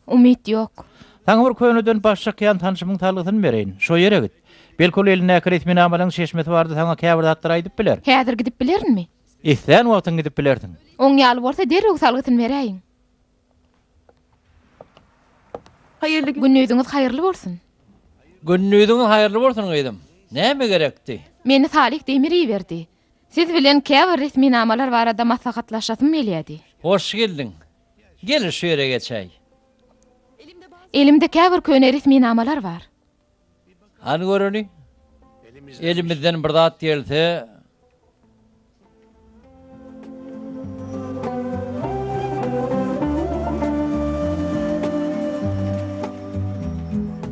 Umyt ýok. Saňa bir köneden baş çykýan tanşymyň salgysyny bereýin. Şo ýere git. Belki ol elindäki resminamalaryň çeşmesi barada saňa käbir zatlary aýdyp biler. Häzir gidip bilerinmi? Islän wagtyň gidip bilersiň. Oň ýaly bolsa derrew salgysyny beräýiň. Gündiziňiz haýyrly bolsun. Gündiziňiz haýyrly bolsun gyzym. Näme gerekdi? Meni Salyh Demir iberdi. Siz bilen käbir resminamalar barada maslahatlaşasym gelýärdi. Hoş geldiň. Gel şu ýere geçäý. Elimde käbir köne resminamalar bar. Hany göreli. Elimizden bir zat gelse.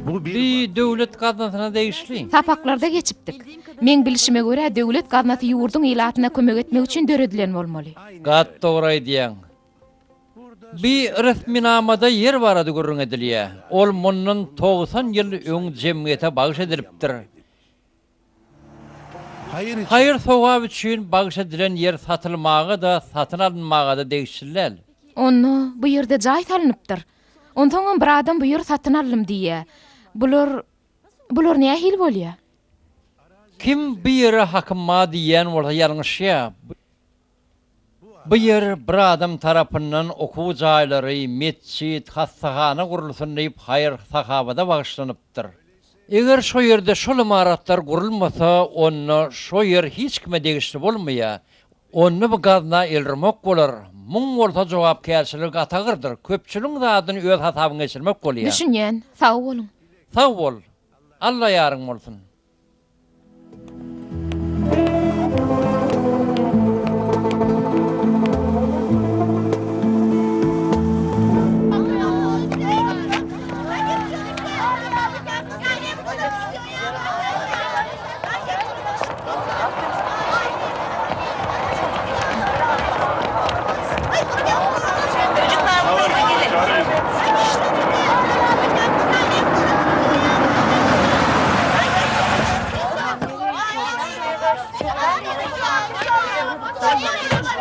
Bi döwlet gaznasyna degişli. Sapaklarda geçipdik. Meň bilşime görä, döwlet gaznasy ýurduň ilatyna kömek etmek üçin döredilen bolmaly. Gaty dogry aýdýaň. Bi resminamada ýer barada gürrüň edilýär. Ol mundan 90 ýyl öň jemgyýete bagyş edilipdir. Haýyr-sogap üçin bagyş edilen ýer satylmaga-da, satyn alynmaga-da degişli däl. Onda bu ýerde jaý salnypdyr. Onsoňam bir adam bu ýeri satyn aldym diýýär. Bular, bular nähili bolýar? Kim bu ýere hakym bar diýýän bolsa ýalňyşýar. Bu ýer bir adam tarapyndan okuw jaýlary, metjit, hassahana gurulsyn diýip haýyr-sahawada bagyşlanypdyr. Eger şo ýerde şol ymaratlar gurulmasa, onda şo ýer hiç kime degişli bolmaýar. Onda bu gazna elrmok bolar. Muň bolsa jogapkärçiligi gaty agyrdyr. Köpçüligiň zadyny öz hasabyňa geçirmek bolýar. Düşünýän. Sag boluň. Sag bol. Alla ýaryň bolsun.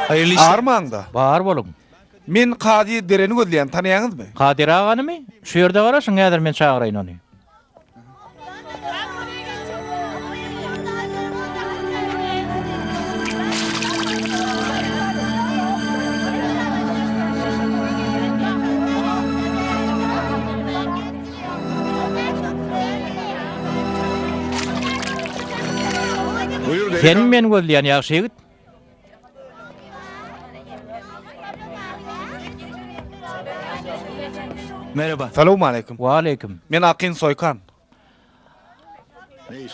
Haýyrly işler. Armaň-da. Bar boluň. Men Kadyr Dereni gözleýän, tanaýaňyzmy? Kadyr aganymy? Şu ýerde garaşyň, häzir men çagyraýyn ony. Senmi meni gözleýän ýagşy ýigit? Merhaba. Salowmaleýkim. Waleýkim. Men Akyn Soýkan.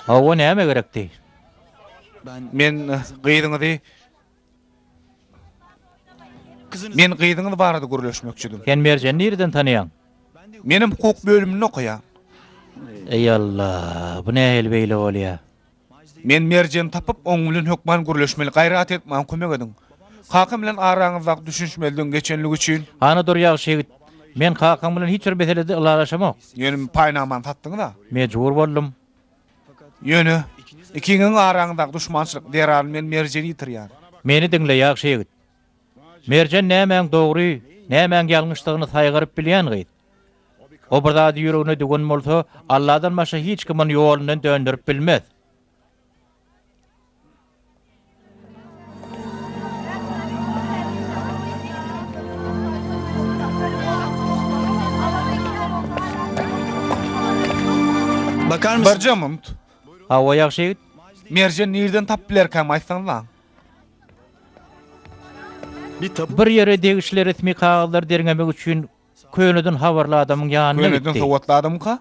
Hawa, näme gerekdi? Men gyzyňyzy Men gyzyňyz barada gürleşmekçidim. Sen Merjeni nireden tanaýaň? Menem hukuk bölüminde okaýan. Eý Alla, bu nähili beýle bolýa? Men Merjeni tapyp, oň bilen hökman gürleşmeli. Gaýrat edip, maňa kömek ediň. Kakam bilen araňyzdaky düşünişmezligiň geçenligi üçin. Hany dur ýagşy ýigit. Men kakaň bilen hiç bir meselede ylalaşamok. Ýöne paýnamany satdyňyz-a? Mejbur boldum. Ýöne, ikiňiziň araňyzdaky duşmançylyk zerarly men Merjeni ýitirýän. Meni diňle, ýagşy ýigit. Merjen nämäň dogry, nämäň ýalňyşdygyny saýgaryp bilýän gyz. O bir zady ýüregine düwen bolsa, Alladan başga hiç kim ony ýolundan dönderip bilmez. Bakar mısın? Birje munt. Hawa, ýagşy ýigit. Merjen nirden tapyp bilerkäm aýtsaňyzlaň. Bir ýere degişli resmi kagyzlary derňemek üçin köneden habarly adamyň ýanyna Köneden gitdi. sowatly adamyka?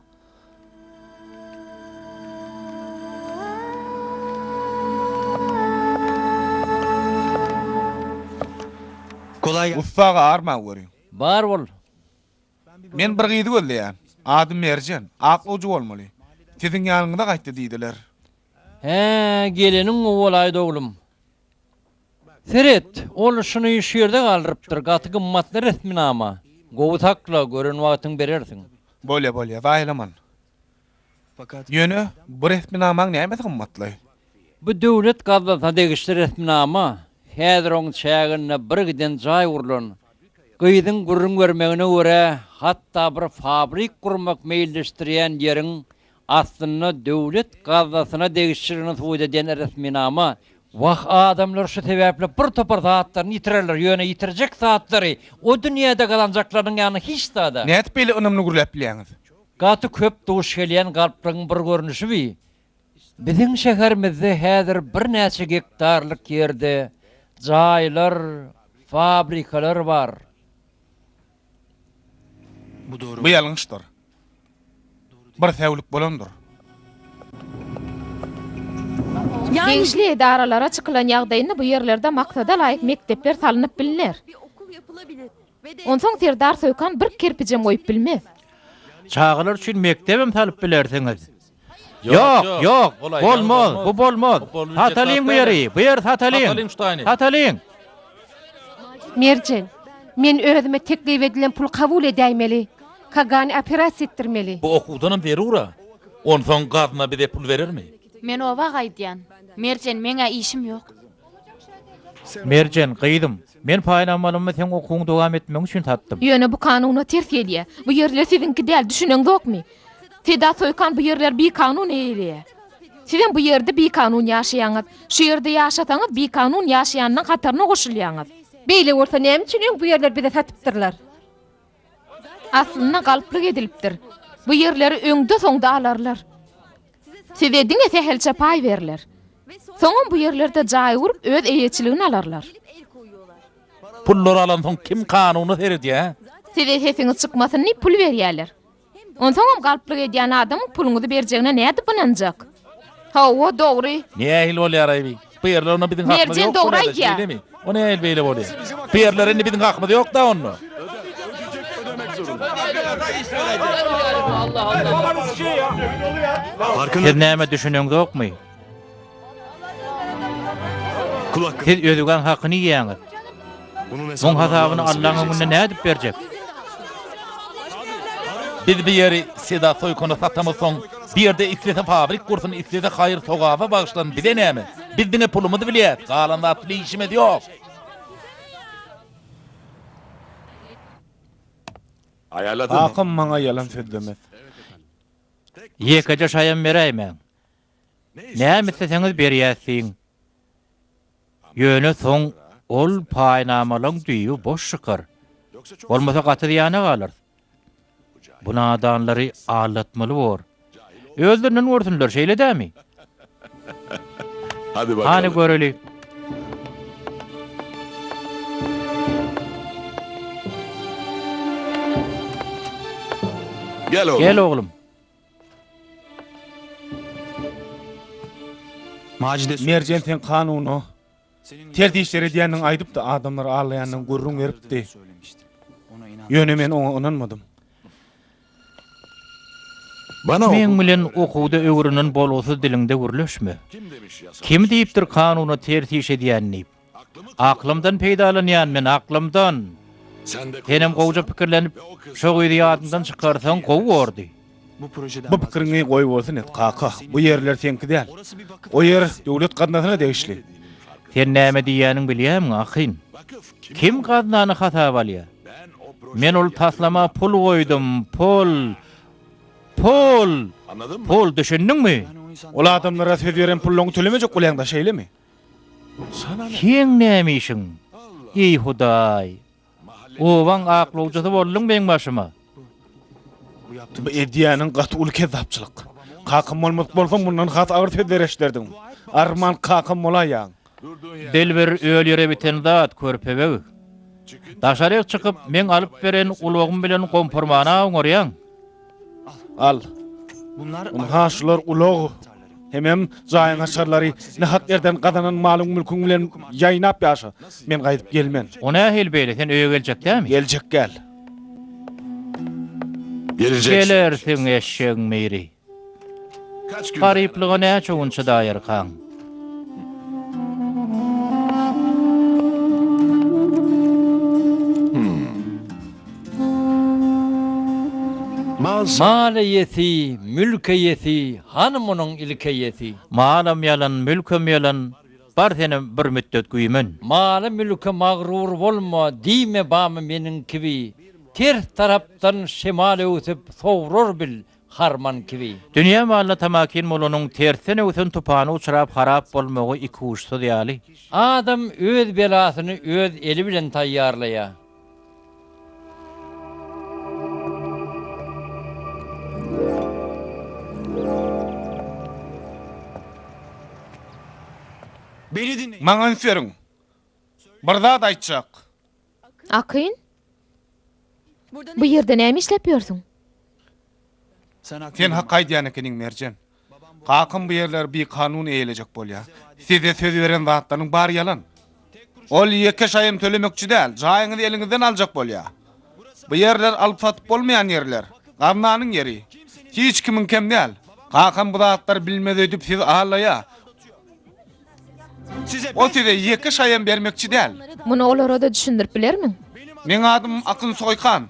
Kolay Ussaga arma görüň. Bar bol. Men bir gyzy gözleýän. Ady Merjen. Aklawjy bolmaly. Siziň ýanyňyza gaýtdy diýdiler. Hä, geleniň gowy bolaýdy oglum. Seret, ol şuny şu ýerde galdyrypdyr, gaty gymmatly resminama. Gowy sakla, gören wagtyň berersiň. Bolýa, bolýa, zaýalaman. Ýöne, bu resminamaň nämesi gymmatly? Bu döwlet gaznasyna degişli resminama. Häzir oň çäginde bir giden jaý gurlan. Gyzyň gürrüň bermegine görä, hatda bir fabrik gurmak meýilleşdirýän ýeriň Aslynda döwlet gaznasyna degişliligini subut edýän resminama. Wah, adamlar şu sebäpli bir topar zatlaryny ýitirerler, ýöne ýitirjek zatlary o dünýäde gazanjaklarynyň ýanynda hiç zada. Nädip beýle ynamly gürläp bilýäňiz? Gaty köp duş gelýän galplygyň bir görnüşi bi. Biziň şäherimizde häzir birnäçe gektarlyk ýerde jaýlar, fabrikalar bar. Bu ýalňyşdyr. Bir säwlik bolandyr. Degişli edaralara çykylan ýagdaýynda bu ýerlerde maksada laýyk mekdepler salnyp bilner. Onsoň Serdar Soýkan bir kerpijem goýup bilmez. Çagalar üçin mekdebem salyp bilersiňiz. Ýok, ýok, bolmaz, bu bolmaz. Satalyň bu ýeri, bu ýeri satalyň. Satalyň. Merjen, men özüme teklip edilen puly kabul edäýmeli. Kagany operasiýa etdirmeli. Bu okuwdanam zerur-a. Onsoň gazna bize pul berermi? Men oba gaýdýan. Merjen, meň-ä işim ýok. Merjen, gyzym, men paýnamalymy seň okuwyňy dowam etmegiň üçin satdym. Ýöne bu kanuna ters gelýär. Bu ýerler siziňki däl, düşüneňzokmy? Sedat Soýkan bu ýerleri bikanun eýeleýär. Sizem bu ýerde bikanun ýaşaýaňyz. Şu ýerde ýaşasaňyz bikanun ýaşaýanlaň hataryna goşulýaňyz. Beýle bolsa näme üçin öň bu ýerleri bize satypdyrlar? Aslynda galplyk edilipdir. Bu ýerleri öňde-soňda alarlar. Size diňe sähelçe paý berler. Soňam bu ýerlerde jaý gurup öz eýeçiligini alarlar. Pullary alansoň kim kanuna seredýär, hä? Size sesiňiz çykmasyn diýip pul berýärler. Onsoňam galplyk edýän adamyň puluňyzy berjegine nädip ynanjak? Hawa, dogry. Nähili bolýar-aý bi? Bu ýerler onda biziň hakymyz Merjen ýok dogry bolýar-da, aýdýar. şeýlemi? O nähili beýle bolýar? Bu ýerlere indi biziň hakymyz ýok-da onda. Siz näme düşüneňzokmy? Siz özgäň hakyny iýýäňiz. Muň hasabyny Allaň öňünde nädip berjek? Biz bu ýeri Sedat Soýkana satamyzsoň, bu ýerde islese fabrik gursun, islese haýyr-sogaba bagyşlasyn, bize näme? Biz diňe pulumyzy bilýäs, galan zat bilen işimiz ýok. Kakam maňa ýalan sözlemez. Ýekeje şaýam beräýmäň. Näme isleseňiz berýäs diýiň. Ýöne soň ol paýnamalaň düýbi boş çykar. Bolmasa gaty zyýana galarys. Bu nadanlary aldatmaly bor. Özlerinden görsünler, şeýle dämi? Hany göreli. Gel oglum. Gel oglum. Merjen sen kanuna ters işler edýändigiňi aýdypdy, adamlary aldaýandygyňy gürrüň beripdi. Ýöne men oňa ynanmadym. Meň bilen okuwda öwrenen bolgusyz diliňde gürleşme. Kim diýipdir kanuna ters iş edýän diýip? Aklymdan peýdalanýan men, aklymdan. Senem gowja pikirlenip, şo gyzy ýadyňdan çykarsaň gowy bordy. Bu pikiriňi goýbolsun et, kaka. Bu ýerler seňki däl. O ýer döwlet gaznasyna degişli. Sen näme diýýäniňi bilýämiň, Akyn? Kim gaznany hasaba alýar? Men ol taslama pul goýdum, pul! Pul! Pul, düşündiňmi? Ol adamlara söz beren pullaryňy tölemejek bolýaň-da, şeýlemi? Seň näme işiň? Eý, Hudaý! Obaň aklawjysy bolduň meň başyma. Bu edýäniň gaty uly kezzapçylyk. Kakam bolmadyk bolsaň mundan has agyr sözler eşiderdiň. Arman kakam bolaýýaň. Dil bir öl ýere biten zat, körpe beg. Daşaryk çykyp, meň alyp beren ulagym bilen gompurmana oňarýaň. Al. Ynha şular ulag hemem jaýyň açarlary. Nahak ýerden gazanan malyň-mülküň bilen ýaýnap ýaşa. Men gaýdyp gelmen. O nähili beýle, sen öýe geljek dämi? Geljek gel. Gelersiň eşegiň biri. Garyplyga näçe gün çydaýarkaň? Mal eýesi, mülk eýesi, hany munuň ilk eýesi? Malam ýalan, mülkem ýalan, bar senem bir mütdet güýmen. Mala-mülke magrur bolma, diýme bamy meniň kibi, Ters tarapdan şemal öwsüp, sowrar bil, harman kibi. Dünýä malyna tamakin bolanyň tersden öwsen tupana uçrap harap bolmagy ikuçsuz ýaly. Adam öz belasyny öz eli bilen taýýarlaýar. Maňa üns beriň. Bir zat aýtjak. Akyn? Bu ýerde näme işläp ýörsüň? Sen hak aýdýan ekeniň, Merjen. Kakam bu ýerleri bikanun eýelejek bolýar. Size söz beren zatlarynyň bary ýalan. Ol ýeke şaýam tölemekçi däl, jaýyňyzy eliňizden aljak bolýar. Bu ýerler alyp-satyp bolmaýan ýerler. Gaznanyň ýeri. Hiç kimiňkem däl. Kakam bu zatlary bilmez öýdüp sizi aldaýar. Ol size ýeke şaýam bermekçi däl. Muny olara-da düşündirip bilermiň? Meň adym Akyn Soýkan.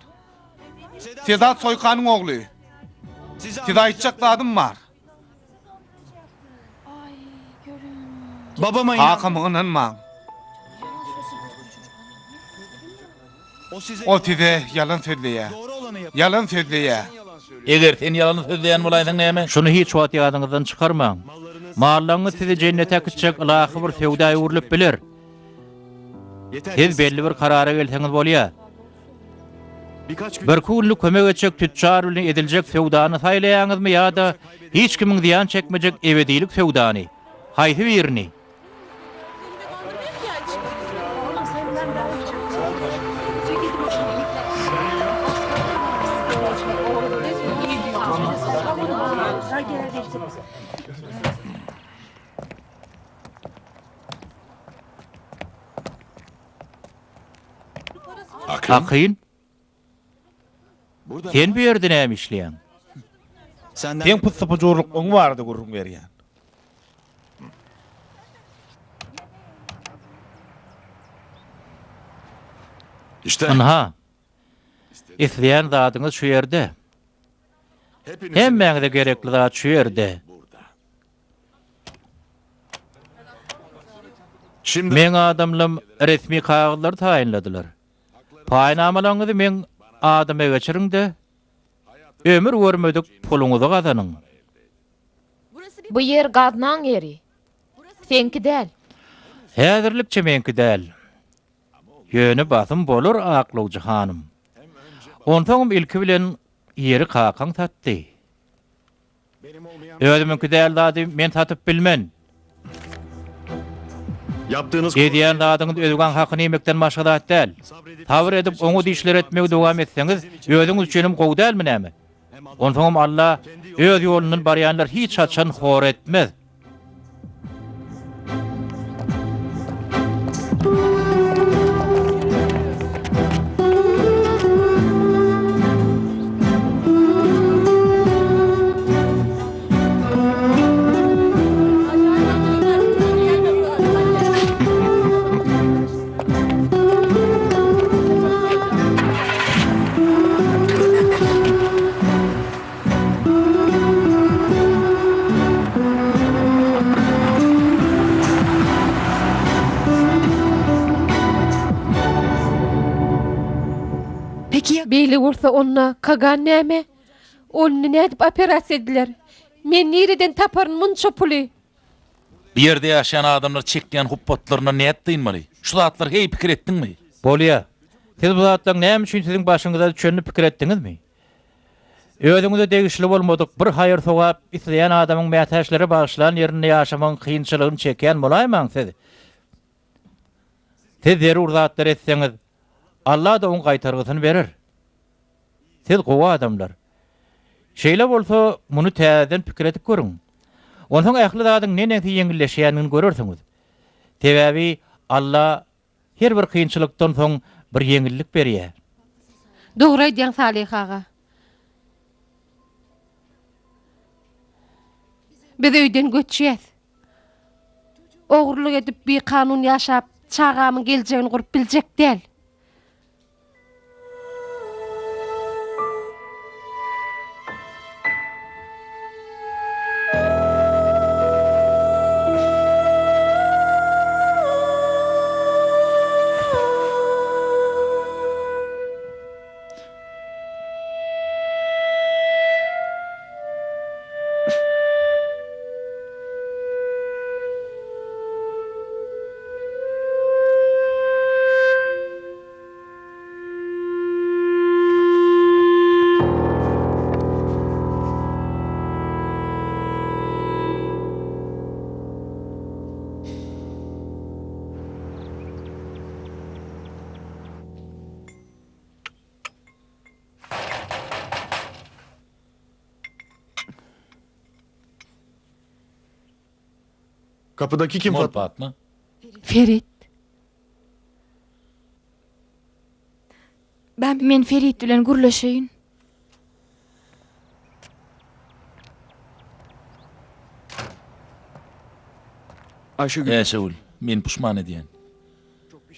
Sedat Soýkanyň ogly. Size aýtjak zadym bar. Kakama ynanmaň. Ol size ýalan sözleýär. Ýalan sözleýär. Eger sen ýalan sözleýän bolaýsaň näme? Şuny hiç wagt ýadyňyzdan çykarmaň. Mallaryňyz sizi jennete äkitjek ylahy bir söwda öwrülip biler. Siz belli bir karara gelseňiz bolýar. Birki günlük kömek etjek tütjar bilen ediljek söwdany saýlaýaňyzmy ýa-da hiç kimiň zyýan çekmejek ebedilik söwdany? Haýsy birini? Akyn? Sen bu ýerde näme işleýäň? Seň pyssy-pyjurlyklygyň barada gürrüň berýän. Ynha, isleýän zadyňyz şu ýerde. Hemmäňize gerekli zat şu ýerde. Meň adamlam resmi kagyzlary taýynladylar. Paýnamalaryňyzy meň. adama geçiriň-de, ömür görmedik puluňyzy gazanyň. Bu ýer gaznaň ýeri. Seňki däl. Häzirlikçe meňki däl. Ýöne basym bolar, aklawjy hanym. Onsoňam ilki bilen ýeri kakaň satdy. Özümiňki däl zady men satyp bilmen. Edýän zadyňyz özgäň hakyny iýmekden başga zat däl. Sabyr edip oňat işler etmegi dowam etseňiz, özüňiz üçinem gowy dälmi näme? Onsoňam Alla öz ýolundan barýanlary hiç haçan hor etmez. Beýle bolsa onda Kagan näme? Ol indi nädip operasiýa ediler? Men nireden taparyn munça puly? Bu ýerde ýaşaýan adamlar çekýän hupbatlaryndan nädip dynmaly? Şu zatlary heý pikir etdiňmi? Bolýa. Siz bu zatlaryň näme üçin siziň başyňyza düşenini pikir etdiňizmi? Özüňize degişli bolmadyk bir haýyr-sogap isleýän adamyň mätäçlere bagyşlan ýerinde ýaşamagyň kynçylygyny çekýän bolaýmaň siz? Siz zerur zatlary etseňiz, Alla-da oň gaýtargysyny berer. Siz gowy adamlar. Şeýle bolsa, muny täzeden pikir edip görüň. Onsoň ähli zadyň neneňsi ýeňilleşýändigini görersiňiz. Sebäbi Alla Her bir kynçylykdan soň bir ýeňillik berýär. Dogry aýdýaň Salyh aga. Biz öýden göçýäs. Ogurlyk edip bikanun ýaşap çagamyň geljegini gurup biljek däl. Kapıdaki kim Mol Fatma? Patma? Ferit. Men Ferit bilen gürleşeýin. Ayşegül. Äşegül, men puşman edýän.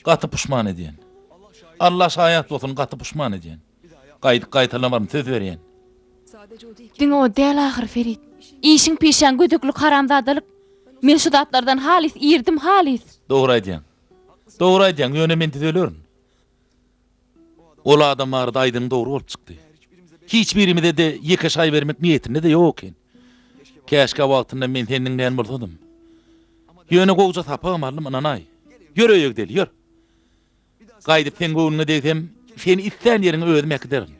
Gaty puşman edýän. Alla şaýat bolsun, gaty puşman edýän. Gaýdyp gaýtalamaryn, söz berýän. Diňe o däl ahyry Ferit. Işiň pişäň gödeklik haramzadalyk. Men şu zatlardan halys irdim halys. Dogry aýdýaň. Dogry aýdýaň, ýöne men düzelerin. Ol adam barada aýdanyň dogry bolup çykdy. Hiç birimize-de ýeke şaý bermek niýetinde-de ýok eken. Käşgä wagtynda men seni diňlän bolsadym. Ýöne gowja sapagam aldym, ynanaý. Ýör öýe gideli, ýör. Gaýdyp seň göwnüňe degsem, seni islän ýeriňe özüm äkiderin.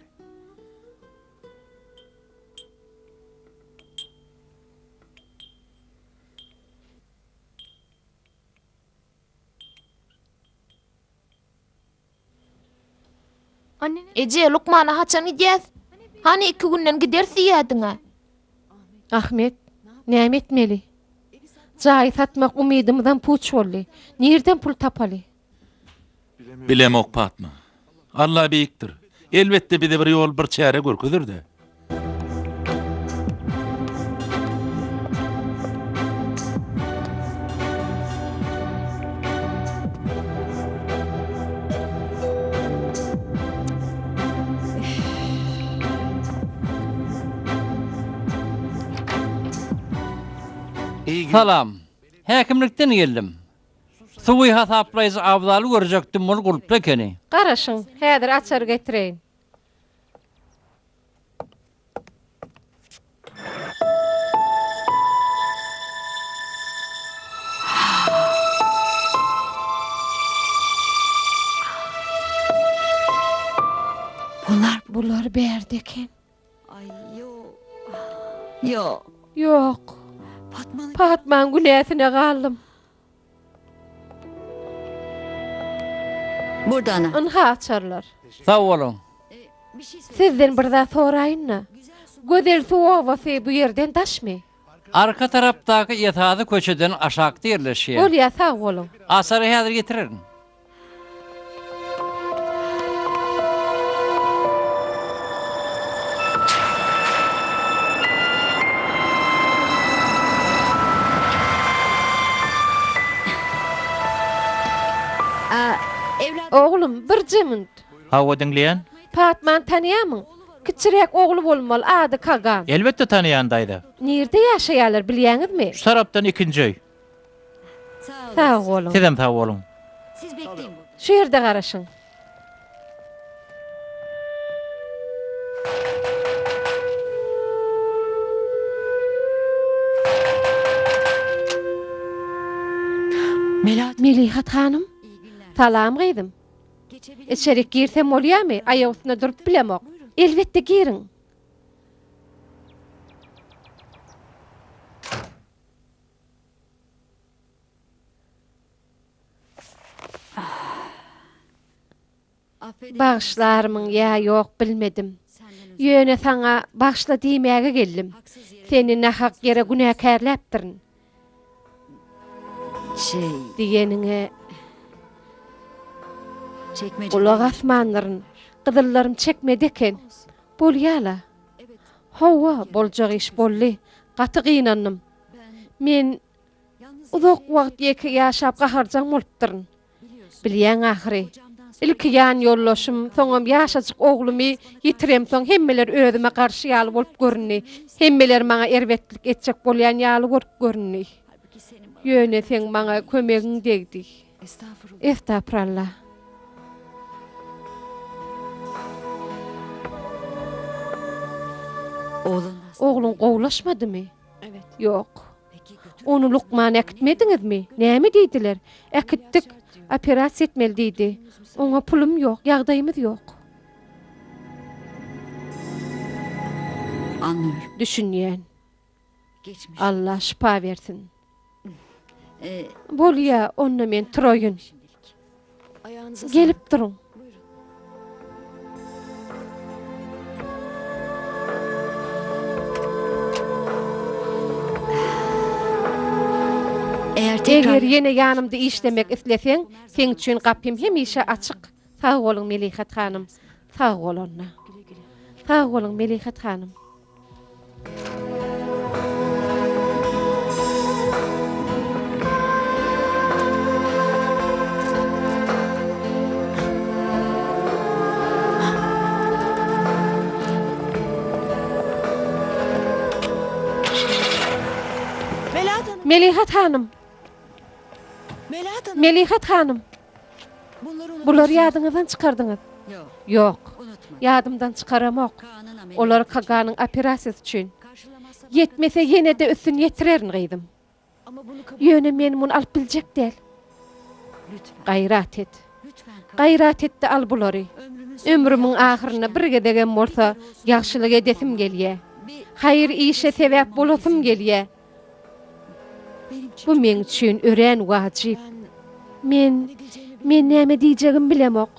Eje, lukmana haçan gidýäs? Hany iki günden gideris diýýädiň-ä. Ahmet, näme etmeli? Jaýy satmak umydymyzam puç boldy. Nirden pul tapaly? Bilemok, Patma. Alla beýikdir. Elbetde bize bir ýol, bir çäre görkezer-dä. Salam. Häkimlikden geldim. Suwy hasaplaýjy Abzaly görjekdim, ol gulply ekeni. Garaşyň, häzir açary getireýin. Bular bärde eken. Ýok. Patmaň günäsine galdym. Ynha açarlar. Sag boluň. Sizden bir zat soraýyn-da. Gözelsuw obasy bu ýerden daşmy? Arka tarapdaky esasy köçeden aşakda ýerleşýär. Bolýar, sag boluň. Açary häzir getirerin. Oglum, birje minut. Hawa, diňleýän. Patmany tanaýarmyň? Kiçiräk ogly bolmaly, ady Kagan. Elbetde tanaýan, daýza. Nirde ýaşaýarlar, bilýäňizmi? Şu tarapdan ikinji öý. Sag boluň. Sizem sag boluň. Şu ýerde garaşyň. Melihat hanym. Salam gyzym. Içerik girsem bolýamy? Aýak üstünde durup bilemok. Elbetde giriň. Bagyşlarmyň ýa ýok bilmedim. Ýöne saňa bagyşla diýmäge geldim. Seni nahak ýere günäkärläpdirin. Diýeniňe gulak asmandyryn. Gyzyllarym çekmedi eken. Bolýa-la. Hawa, boljak iş boldy. Gaty gynandym. Men uzak wagt ýeke ýaşap gaharjaň bolupdyryn. Bilýäň ahyry. Ilki ýan ýoldaşym, soňam ýaşajyk oglumy ýitiremsoň hemmeler özüme garşy ýaly bolup göründi. Hemmeler maňa erbetlik etjek bolýan ýaly bolup göründi. Ýöne seň maňa kömegiň degdi. Estagfurallah. Ogluň gowulaşmadymy? Ýok. Ony lukmana äkitmediňizmi? Näme diýdiler? Äkitdik. Operasiýa etmeli diýdi. Oňa pulum ýok, ýagdaýymyz ýok. Düşünýän. Alla şypa bersin. Bolýa, onda men turaýyn. Gelip duruň. Eger ýene ýanymda işlemek isleseň, seň üçin gapym hemişe açyk. Sag boluň, Melihat hanym. Sag bol onda. Sag boluň, Melihat hanym. Melihat hanym! Melihat hanym! Bulary ýadyňyzdan çykardyňyz. Ýok. Ýadymdan çykaramok. Olar Kaganyň operasiýasy üçin. Ýetmese ýene-de üstüni ýetirerin gyzym. Ýöne men muny alyp biljek däl. Gaýrat et. Gaýrat et-de al bulary. Ömrümiň ahyrynda bir gezegem bolsa ýagşylyk edesim gelýä. Haýyr işe sebäp bolasym gelýä. Bu meň üçin örän wajyp. Men, men näme diýjegimi bilemok.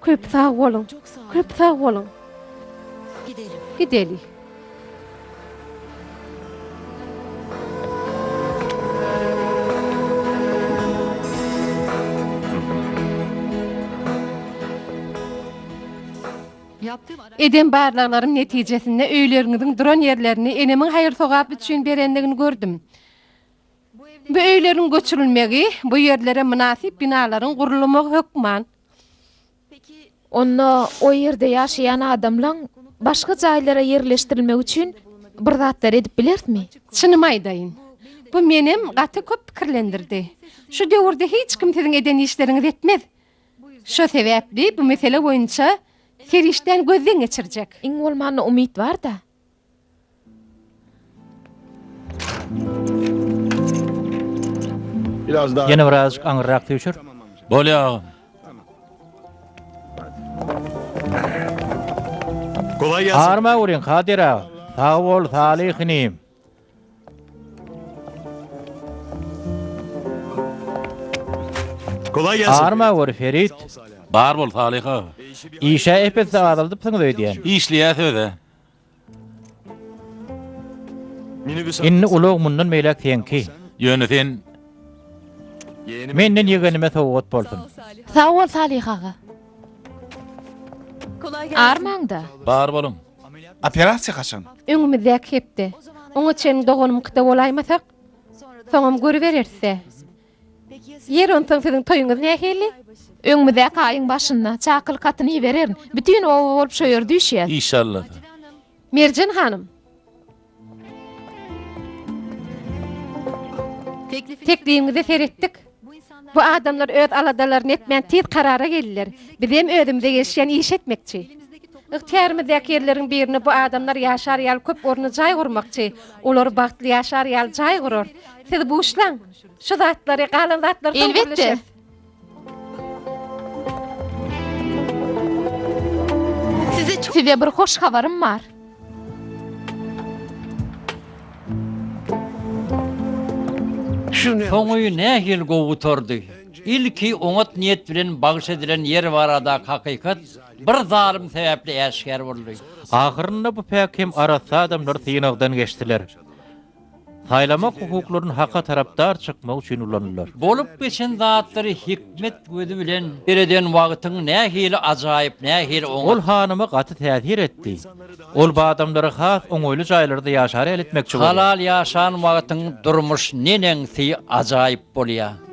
Köp sag boluň, köp sag boluň. Gideli. Eden barlaglarym netijesinde öýleriňiziň duran ýerlerini enemiň haýyr-sogap üçin berendigini gördüm. Bu öýleriň göçürilmegi, bu ýerlere mynasyp binalaryň gurulmagy hökman. Onda o ýerde ýaşaýan adamlaň başga jaýlara ýerleşdirilmegi üçin bir zatlar edip bilerismi? Çynymy aýdaýyn, bu menem gaty köp pikirlendirdi. Şu döwürde hiç kim siziň eden işleriňizi etmez. Şo sebäpli bu mesele boýunça serişdäni gözden geçirjek. Iň bolmanda umyt bar-da. Ýene birazajyk aňyrrak süýşür. Bolýa agam. Kolay gelsin. Arma görüň, Kadyr aga. Sag bol, Salyh inim. Kolay gelsin. Arma gör, Ferit. Bar bol, Salyh aga. Işä ep-esli azaldypsyňyz öýdýän. Işleýäs öz-ä. Minibüs Indi ulag mundan beýläk seňki. Ýöne sen Menden ýegenime sowgat bolsun. Sag bol, Salyh aga. Armaň-da. Bar boluň. Operasiýa haçan? Öňümizdäki hepde. Oňa çenli doganymkyda bolaýmasak, soňam görübereris-dä. Ýeri onsoň siziň toýuňyz nähili? Öňümizdäki aýyň başynda çakylyk hatyny ibererin. Bütin oba bolup şo ýerde üýşýäs. Işalla. Merjen hanym. Teklibiňize seretdik. Bu adamlar öz aladalaryny etmän tiz karara geldiler. Bizem özümize gelişýän iş etmekçi. Ygtyýarymyzdaky ýerleriň birinde bu adamlar ýaşar ýaly köp orunly jaý gurmakçy. Olar bagtly ýaşar ýaly jaý gurarys. Siz buşlaň. Şu zatlary, galan zatlary soň Elbetde. gürleşeris. Size bir hoş habarym bar. Soňy nähili gowy gutardy. Ilki oňat niýet bilen bagyş edilen ýer baradaky hakykat bir zalym sebäpli äşgär boldy. Ahyrynda bu päk hem arassa adamlar synagdan geçdiler. Saýlamak hukuklaryny haka tarapdar çykmak üçin ulandylar. Bolup geçen zatlary hikmet gözi bilen sereden wagtyň nähili ajaýyp, nähili oňat. Ol hanyma gaty täsir etdi. Ol bu adamlary has oňaýly jaýlarda ýaşar ýaly etmekçi bolýar. Halal ýaşan wagtyň durmuş neneňsi ajaýyp bolýar.